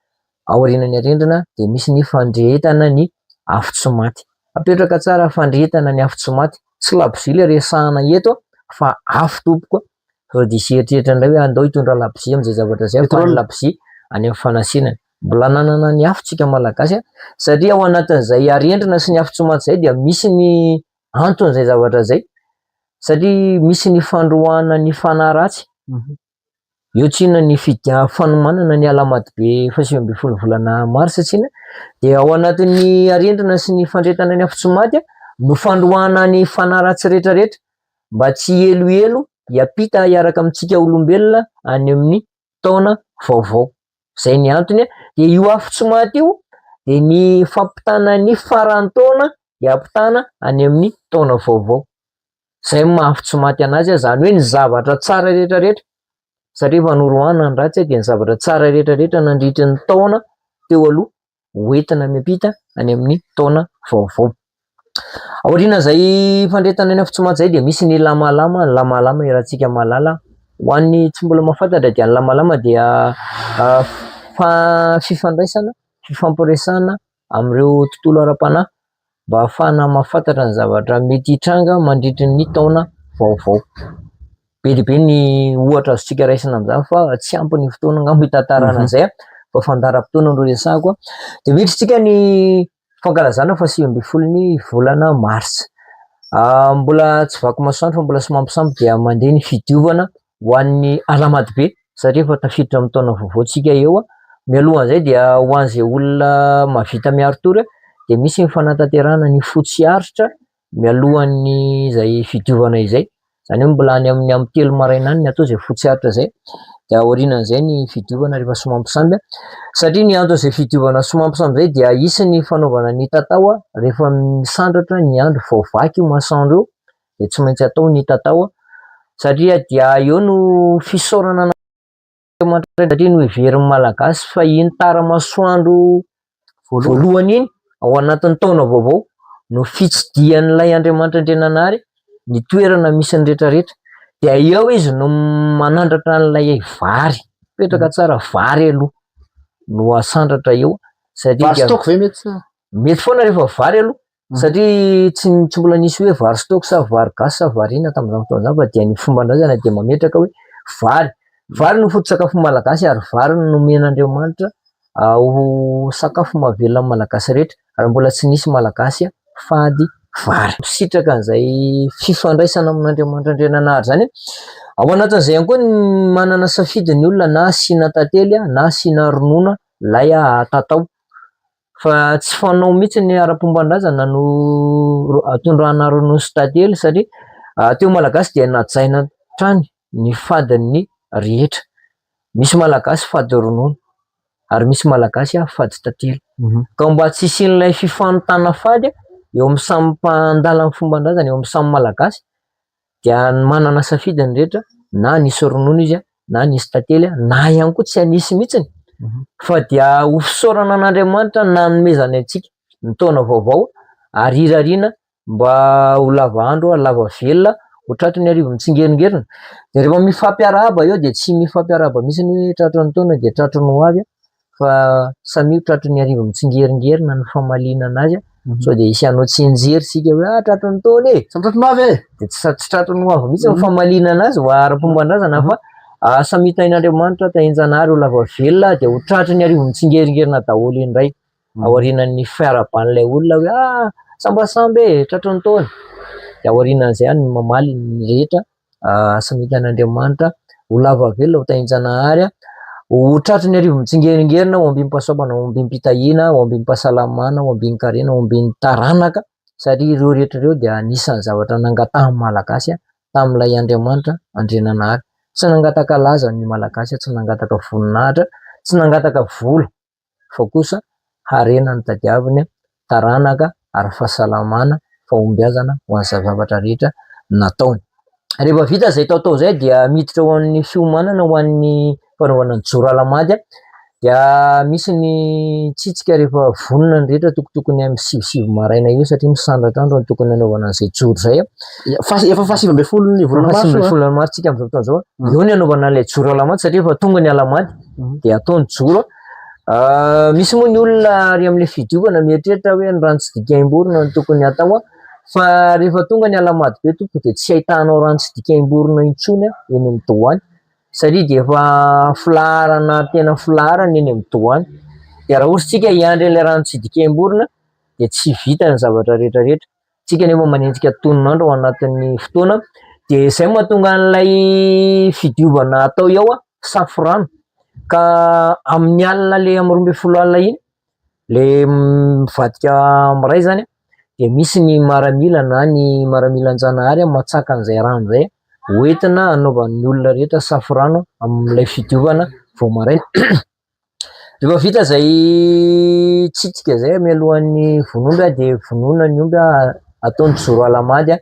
aorianan'ny arendrina dia misy ny fandrehetana ny afo tsy maty. Apetraka tsara fandrehetana ny afo tsy maty, tsy labozia ilay resahana eto fa afo tompoko Sao dia hisy eritreritra indray hoe andao hitondra labozia amin'izay zavatra izay fa ny labozia any amin'ny fanasinana. Mbola nanana ny afo tsika malagasy satria ao anatin'izay arendrina sy ny afo tsy maty izay dia misy ny anton'izay zavatra izay satria misy ny fandroahana ny fanahy ratsy. Eo tsinona ny fidia- fanomanana ny alahamadibe faha 19 volana marsa tsinona dia ao anatin'ny arendrina sy ny fandrehetana ny afo tsy maty no fandroahana ny fanahy ratsy rehetrarehetra mba tsy hihelohelo hiampita hiaraka amintsika olombelona any amin'ny taona vaovao. Izay ny antony dia io afo tsy maty io dia ny fampitana ny faran'ny taona hiampitana any amin'ny taona vaovao. Izay no maha afo tsy maty anazy, izany hoe ny zavatra tsara rehetra rehetra satria efa noroahana ny ratsy dia ny zavatra tsara rehetra rehetra nandritry ny taona teo aloha hoentina miampita any amin'ny taona vaovao. Aorian'izay fandrehetana ny afo tsy maty izay dia misy ny lamalama, ny lamalama iarahantsika mahalala. Ho an'ny tsy mbola mahafantatra dia ny lamalama dia fifandraisana, fifampiresahana amin'ireo tontolo ara-panahy mba ahafahana mahafantatra ny zavatra mety hitranga mandritry ny taona vaovao. Be dia be ny ohatra azontsika raisina amin'izany fa tsy ampy ny fotoana angamba hitantarana an'izay fa fandaharam-potoana no resahako. Dia miditra isika ny fankalazana faha 19 ny volana marsa. Mbola tsy vaky masoandro fa mbola somambisamby dia mandeha ny fidiovana ho an'ny Alahamadibe satria efa tafiditra amin'ny taona vaovao tsika eo. Mialohan'izay dia ho an'izay olona mahavita miari-tory dia misy ny fanatanterahana ny fotsy aritra mialohan'ny izay fidiovana izay. Izany hoe mbola any amin'ny amin'ny 3 maraina any ny atao izay fotsy aritra izay. Dia aorianan'izay ny fidiovana rehefa somambisamby. Satria ny anton'izay fidiovana somambisamby izay dia hisy ny fanaovana ny tatao rehefa misandratra ny andro vao vaky io masoandro io dia tsy maintsy atao ny tatao satria dia eo no fisaorana an'Andriamanitra satria noheverin'ny Malagasy fa iny tara-masoandro voalohany iny ao anatin'ny taona vaovao no fitsidihan'ilay Andriamanitra Andriananahary ny toerana misy ny rehetrarehetra dia eo izy no manandratra an'ilay vary, mipetraka tsara vary aloha no asandratra eo satria Vary stock ve mety sa? Mety foana rehefa vary aloha satria tsy tsy mbola nisy hoe vary stock sa vary gasy sa vary inona tamin'izany fotoana izany fa dia ny fomban-drazana dia mametraka hoe vary. Vary no foto-tsakafo malagasy ary vary no nomen'Andriamanitra ho sakafo mahavelona ny malagasy rehetra ary mbola tsy nisy malagasy fady vary. Misitraka an'izay fifandraisana amin'Andriamanitra Andriananahary izany. Ao anatin'izay ihany koa ny manana safidy ny olona na asiana tantely na asiana ronono ilay tatao. Fa tsy fanao mihitsy ny ara-pomban-drazana no tondrahana ronono sy tantely satria teo Malagasy dia najaina hatrany ny fadin'ny rehetra. Misy Malagasy fady ronono ary misy Malagasy fady tantely. Ka mba tsy hisian'ilay fifanontana fady eo amin'ny samy mpandala ny fomban-drazana, eo amin'ny samy Malagasy dia manana safidy ny rehetra na hanisy ronono izy na hanisy tantely na ihany koa tsy hanisy mihitsiny fa dia ho fisaorana an'Andriamanitra nanomezany antsika ny taona vaovao ary irariana mba ho lava andro lava velona ho tratry ny arivo mitsingeringerina. Dia rehefa mifampiarahaba eo dia tsy mifampiarahaba mihitsy hoe tratry ny taona dia tratry ny ho avy fa samia ho tratry ny arivo mitsingeringerina ny famaliana anazy sao dia hisy hanao tsianjery isika hoe ah tratry ny taona e! Samy tratry ny ho avy e! Dia tsy tsy tratry ny ho avy mihitsy ny famaliana anazy ho ara-pomban-drazana fa samia tahin'Andriamanitra, tahin-janahary ho lava velona dia ho tratry ny arivo mitsingeringerina daholo indray aorianan'ny fiarahaban'ilay olona hoe ah sambasamby e! Tratry ny taona! Dia aorianan'izay any mamaly ny rehetra Samia tahin'Andriamanitra ho lava velona, ho tahin-janahary, ho tratry ny arivo mitsingeringerina, ho ambim-pahasoavana, ho ambim-pitahiana, ho ambim-pahasalamana, ho ambin-karena, ho ambin-taranaka, satria ireo rehetra ireo dia anisan'ny zavatra nangatahan'ny Malagasy tamin'ilay Andriamanitra Andriananahary. Tsy nangataka laza ny Malagasy, tsy nangataka voninahitra, tsy nangataka vola. fa kosa harena no tadiaviny, taranaka ary fahasalamana, fahombiazana ho an'izay zavatra rehetra nataony. Rehefa vita izay taotao izay dia miditra ho an'ny fiomanana ho an'ny fanaovana ny joro alahamady. Dia misy ny tsitsika rehefa vonona ny rehetra tokotokony amin'ny sivisivy maraina eo satria misandratra andro no tokony hanaovana an'izay joro izay. Efa faha-19 ny volana marsa. Faha-19 marsa tsika amin'izao fotoana izao. Eo ny hanaovana an'ilay joro alahamady satria efa tonga ny alahamady dia atao ny joro. Misy moa ny olona ary amin'ilay fidiovana mieritreritra hoe ny rano tsy dikaim-borona no tokony hatao fa rehefa tonga ny alahamady be tompoko dia tsy ahitanao rano tsy dikaim-borona intsony eny amin'ny doany. Satria dia efa filaharana tena filaharana eny amin'ny doany. Dia raha ohatra isika hiandry an'ilay rano tsy dikaim-borona dia tsy vita ny zavatra rehetra rehetra. Isika nefa manenjika tonon'andro ao anatin'ny fotoana. Dia izay no mahatonga an'ilay fidiovana atao eo safo rano. Ka amin'ny alina ilay amin'ny 12 alina iny, ilay mivadika miray izany dia misy ny maramila na ny maramilan-janahary matsaka an'izay rano izay hoentina hanaovan'ny olona rehetra safo rano amin'ilay fidiovana vao maraina. Rehefa vita izay tsitsika izay mialohan'ny vono omby dia vonoina ny omby atao ny joro alahamady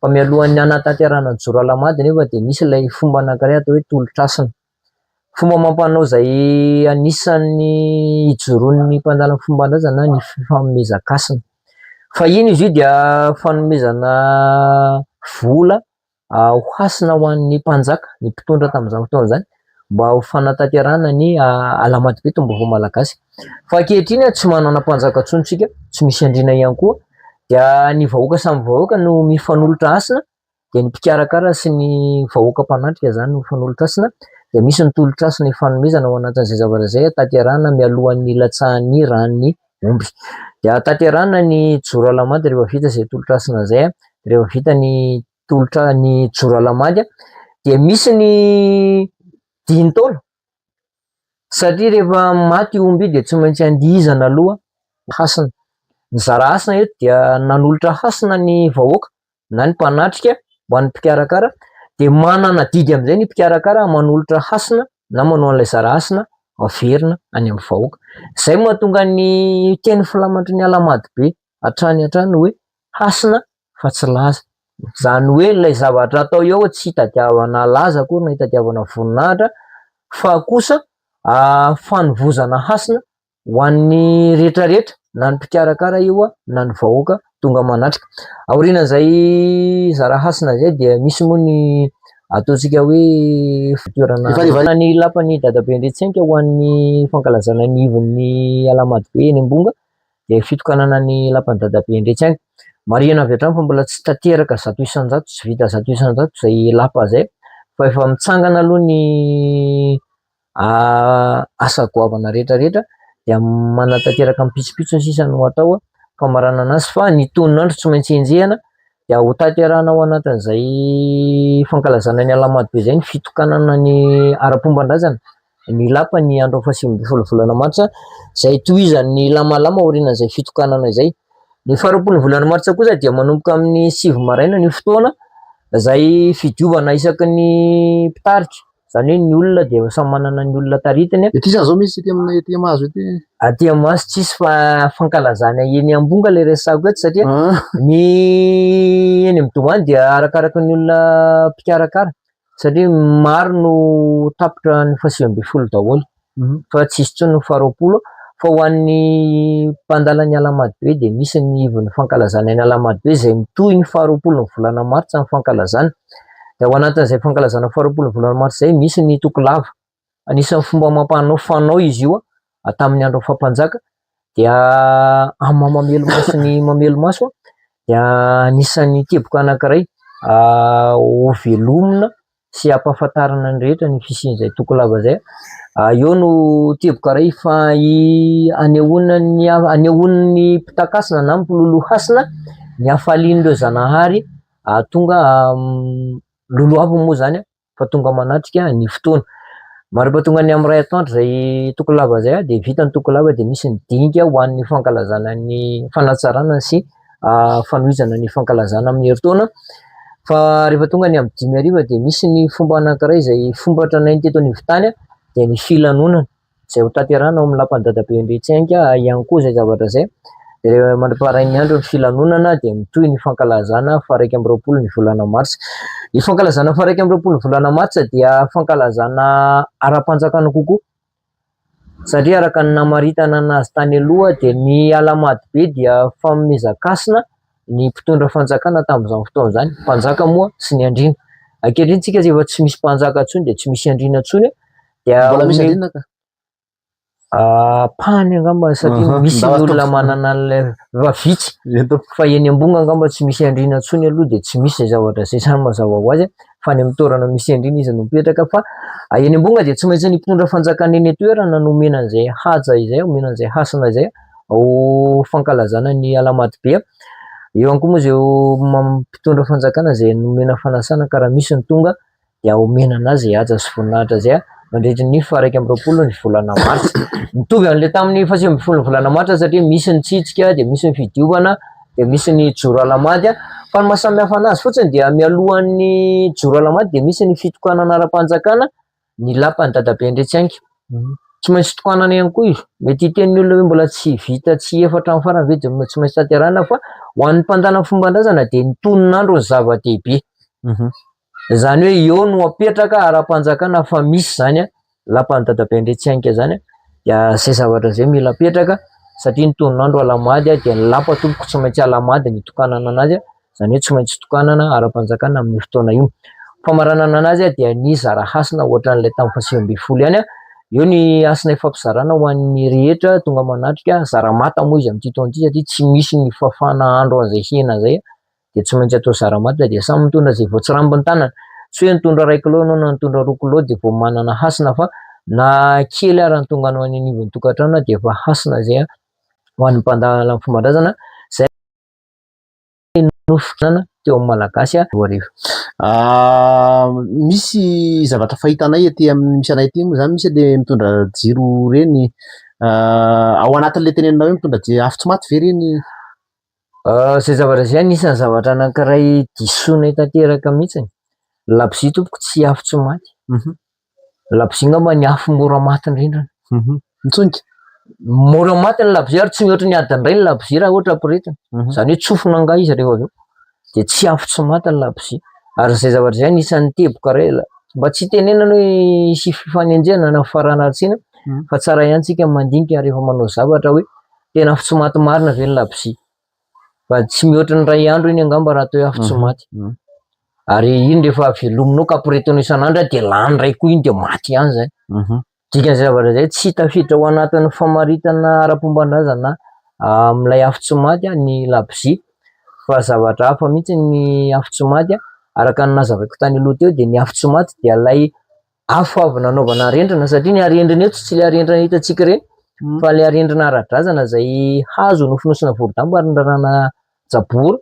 fa mialohan'ny hanatanterahana ny joro alahamady nefa dia misy ilay fomba anankiray atao hoe tolotr'hasina. Fomba amam-panao izay anisan'ny ijoroan'ny mpandala ny fomban-drazana ny fifanomezan-kasina. Fahiny izy io dia fanomezana vola ho hasina ho an'ny mpanjaka, ny mpitondra tamin'izany fotoana izany mba ho fanatanterahana ny alahamady be taom-baovao malagasy. Fa ankehitriny tsy manana mpanjaka intsony isika, tsy misy andriana ihany koa dia ny vahoaka samy vahoaka no mifanolotra hasina dia ny mpikarakara sy ny vahoaka mpanatrika izany no mifanolotra hasina dia misy ny tolotra hasina ifanomezana ao anatin'izay zavatra izay tanterahina mialohan'ny hilatsahan'ny ran'ny omby. Dia tanterahina ny joro alahamady rehefa vita izay tolotra hasina izay, rehefa vita ny tolotra ny joro alahamady dia misy ny dimy taona satria rehefa maty io omby io dia tsy maintsy andihizana aloha hasina. Ny zara hasina eto dia nanolotra hasina ny vahoaka na ny mpanatrika ho an'ny mpikarakara dia manana adidy amin'izay ny mpikarakara manolotra hasina na manao an'ilay zara hasina averina any amin'ny vahoaka. Izay no mahatonga ny teny filamatry ny Alahamady be hatrany hatrany hoe hasina fa tsy laza. Izany hoe ilay zavatra atao eo tsy hitadiavana laza akory na hitadiavana voninahitra fa kosa fanovozana hasina ho an'ny rehetra rehetra na ny mpikarakara io na ny vahoaka tonga manatrika. Aorianan'izay zara hasina izay dia misy moa ny ataontsika hoe toerana ny lapan'ny dadabe Andriantsenka ho an'ny fankalazana ny ivon'ny Alahamady be eny Ambonga dia fitokanana ny lapan'ny dadabe Andriantsenka. Marihina avy hatrany fa mbola tsy tanteraka 100%, tsy vita 100% izay lapa izay fa efa mitsangana aloha ny asa goavana rehetra rehetra dia manatanteraka ny pitsopitsony sisa no atao famaranana azy fa ny tonon'andro tsy maintsy enjehina dia ho tanterahina ao anatin'izay fankalazana ny Alahamady be izay ny fitokanana ny ara-pomban-drazana ny lapa ny andro faha-19 volana martsa izay tohizan'ny lamalama aorianan'izay fitokanana izay. Ny faha-20 volana martsa kosa dia manomboka amin'ny 9 maraina ny fotoana izay fidiovana isaky ny mpitarika. Izany hoe ny olona dia samy manana ny olona taritiny. Ety izany izao misy ety aminay ety Amahazo ety. Aty Amahazo tsisy fa fankalazana eny Ambonga ilay resahako eto satria ny eny amin'ny doany dia arakaraky ny olona mpikarakara satria maro no tapitra ny faha-19 daholo fa tsisy intsony ny faha-20 fa ho an'ny mpandala ny Alahamady be dia misy ny ivon'ny fankalazana eny Alahamady be izay mitohy ny faha-20 ny volana martsa ny fankalazana. Dia ao anatin'izay fankalazana faha-20 volana martsa izay misy ny toko lava. Anisan'ny fomba amam-panao fanao izy io tamin'ny andron'ny faha-mpanjaka dia amin'ny maha mamelomaso ny mamelomaso dia anisan'ny teboka anankiray hovelomina sy hampahafantarina ny rehetra ny fisian'izay toko lava izay. Eo no teboka iray fa anehoana ny anehoan'ny mpitankasina na mpiloloha hasina ny hafalian'ireo zanahary tonga lolohaviny moa izany fa tonga manatrika ny fotoana. Mandra-pahatonga ny amin'ny iray atoandro izay toko lava izay dia vita ny toko lava dia misy ny dinika ho an'ny fankalazana ny fanatsarana sy fanohizana ny fankalazana amin'ny herintaona. Fa rehefa tonga ny amin'ny 5 hariva dia misy ny fomba anankiray izay fomba tranainy teto anivon-tany dia ny filanonana. izay ho tanterahina ao amin'ny lapan'i Dadabe Andriantsenga ihany koa izay zavatra izay. Dia mandra-paharain'ny andro ny filanonana dia mitohy ny fankalazana faha-21 ny volana martsa. Ny fankalazana faha-21 ny volana martsa dia fankalazana ara-panjakana kokoa. Satria araka ny namaritana anazy tany aloha dia ny Alahamadibe dia fanomezan-kasina ny mpitondra fanjakana tamin'izany fotoana izany, mpanjaka moa sy ny andriana. Ankehitriny tsika efa tsy misy mpanjaka intsony dia tsy misy andriana intsony dia Mbola misy andriana ka. Ampahany angamba satria misy ny olona manana an'ilay efa vitsy fa eny Ambonga angamba tsy misy andriana intsony aloha dia tsy misy izay zavatra izay izany mazava ho azy fa any amin'ny toerana misy andriana izy no mipetraka fa eny Ambonga dia tsy maintsy ny mpitondra fanjakana eny an-toerana no omena an'izay haja izay, omena an'izay hasina izay ho fankalazana ny Alahamadibe. Eo ihany koa moa izay mpitondra fanjakana izay nomena fanasana ka raha misy ny tonga dia omena anazy izay haja sy voninahitra izay mandritry ny faha 21 ny volana martsa. Mitovy amin'ilay tamin'ny faha 19 ny volana martsa satria misy ny tsitsika dia misy ny fidiovana dia misy ny joro alahamady fa ny maha samy hafa anazy fotsiny dia mialohan'ny joro alahamady dia misy ny fitokanana ara-panjakana ny lapan'i dadabe Andriatsiainga. Tsy maintsy tokanana ihany koa izy. Mety hiteny ny olona hoe mbola tsy vita tsy efa hatramin'ny farany ve dia tsy maintsy tanterahina fa ho an'ny mpandala ny fomban-drazana dia ny tonon'andro no zava-dehibe. Izany hoe eo no apetraka ara-panjakana fa misy izany an, lapan'i dadabe Andriatsiainga izany an, dia izay zavatra izay mila apetraka satria ny tonon'andro alahamady dia ny lapa tompoko tsy maintsy alahamady ny itokanana anazy izany hoe tsy maintsy tokanana ara-panjakana amin'io fotoana io. Famaranana anazy dia ny zara hasina ohatran'ilay tamin'ny faha 19 ihany, eo ny hasina ifampizarana ho an'ny rehetra tonga manatrika, zara mata moa izy amin'ity taona ity satria tsy misy ny fafana andro an'izay hena izay dia tsy maintsy atao zara mata dia samy mitondra izay voatsirambin'ny tanana, tsy hoe nitondra iray kilao ianao na nitondra roa kilao dia vao manana hasina fa na kely ary ny tonganao any anivon'ny tokantrano dia efa hasina izay ho an'ny mpandala ny fomban-drazana izay noforonana teo amin'ny Malagasy 2000. Misy zavatra fahitanay aty amin'ny misy anay aty moa izany misy le mitondra jiro ireny ao anatin'ilay teneninao hoe mitondra jiro afo tsy maty ve ireny? Izay zavatra izay anisan'ny zavatra anankiray disoinay tanteraka mihitsy. Ny labozia tompoko tsy afo tsy maty. Ny labozia angamba ny afo mora maty indrindra. Mitsonika? Mora maty ny labozia ary tsy mihoatra ny adiny iray ny labozia raha ohatra ampirehetina. Izany hoe tsofina angaha izy rehefa avy eo. Dia tsy afo tsy maty ny labozia. Ary izay zavatra izay anisan'ny teboka iray mba tsy hitenenana hoe hisy fifanenjehana na fifaranaratsiana fa tsara ihany tsika mandinika rehefa manao zavatra hoe tena afo tsy maty marina ve ny labozia? Fa tsy mihoatra ny iray andro iny angamba raha atao hoe afo tsy maty. Ary iny rehefa velominao ka ampirehetinao isan'andro dia lany iray koa iny dia maty ihany izany. Dikan'izay zavatra izay tsy tafiditra ao anatin'ny famaritana ara-pomban-drazana amin'ilay afo tsy maty ny labozia fa zavatra hafa mihitsy ny afo tsy maty. Araka ny nazavaiko tany aloha teo dia ny afo tsy maty dia ilay afo avy nanaovana arendrina satria ny arendrina eto tsy ilay arendrina hitantsika ireny fa ilay arendrina ara-drazana izay hazo nofonosina vorodamba ary norarahana jabora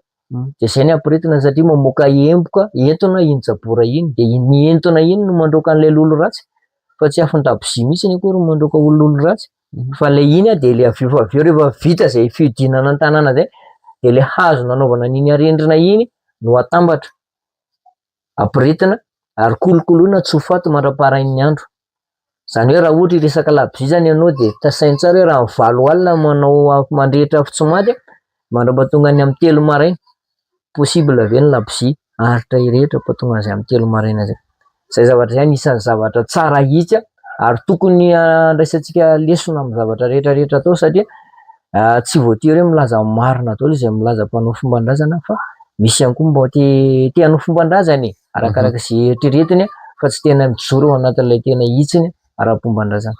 dia izay ny ampiretina satria mamoaka emboka entona iny jabora iny dia iny entona iny no mandroaka an'ilay lolo ratsy fa tsy afon-dabozia mihitsy akory no mandroaka olona lolo ratsy fa ilay iny dia ilay avy eo fa avy eo rehefa vita izay fihodinana ny tanàna izay dia ilay hazo nanaovana an'iny arendrina iny no atambatra ampiretina ary kolokoloina tsy ho faty mandra-parain'ny andro. Izany hoe raha ohatra hiresaka labozia izany ianao dia tasaino tsara hoe raha amin'ny valo alina manao mandrehitra afo tsy maty mandra-pahatonga ny amin'ny telo maraina, possible ve ny labozia haharitra hirehitra hampahatonga an'izay amin'ny telo maraina izay. Izay zavatra izay anisan'ny zavatra tsara ahitsy ary tokony handraisantsika lesona amin'ny zavatra rehetra rehetra atao satria tsy voatery hoe milaza ny marina daholo izay milaza mpanao fomban-drazana fa misy ihany koa mba te te hanao fomban-drazana e, arakaraka izay eritreretiny fa tsy tena mijoro ao anatin'ilay tena hitsiny ara-pomban-drazana.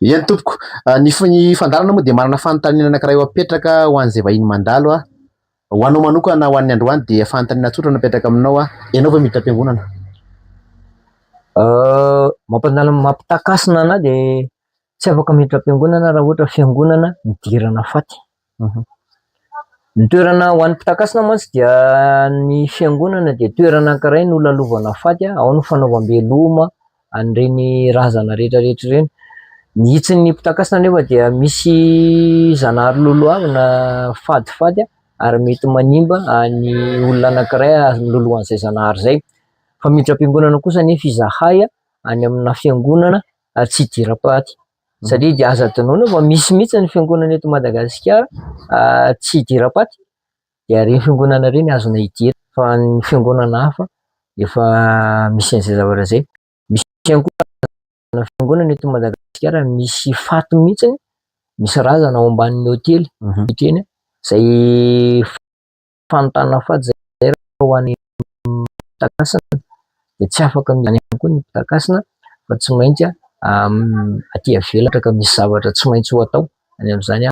Eny tompoko, ny ny fandaharana moa dia manana fanontaniana anankiray ho apetraka ho an'izay vahiny mandalo a. Ho anao manokana ho an'ny androany dia fanontaniana tsotra no apetraka aminao a, ianao ve miditra am-piangonana? Mampandalo mampitakasina anah dia Tsy afaka miditra am-piangonana raha ohatra fiangonana nidirana faty. Ny toerana ho an'ny mpitankasina mantsy dia ny fiangonana dia toerana anankiray nolalovana faty, ao no fanaovam-beloma an'ireny razana rehetra rehetra ireny. Ny hitsin'ny mpitankasina anefa dia misy zanahary lolohavina fadifady ary mety manimba ny olona anankiray miloloha an'izay zanahary izay. Fa miditra am-piangonana kosa anefa izahay any amina fiangonana ary tsy hidiram-paty satria dia aza adinoina fa misy mihitsy ny fiangonana eto Madagasikara tsy hidiram-paty dia ireny fiangonana ireny azonay hidirana fa ny fiangonana hafa efa misy an'izay zavatra izay. Misy ihany koa karazana fiangonana eto Madagasikara. Madagasikara misy faty mihitsy, misy razana ao ambanin'ny hotely eny, izay fanontana faty izay raha ho an'ny mpitankasina dia tsy afaka miala ihany koa ny mpitankasina fa tsy maintsy aty ivelany ka misy zavatra tsy maintsy ho atao any amin'izany.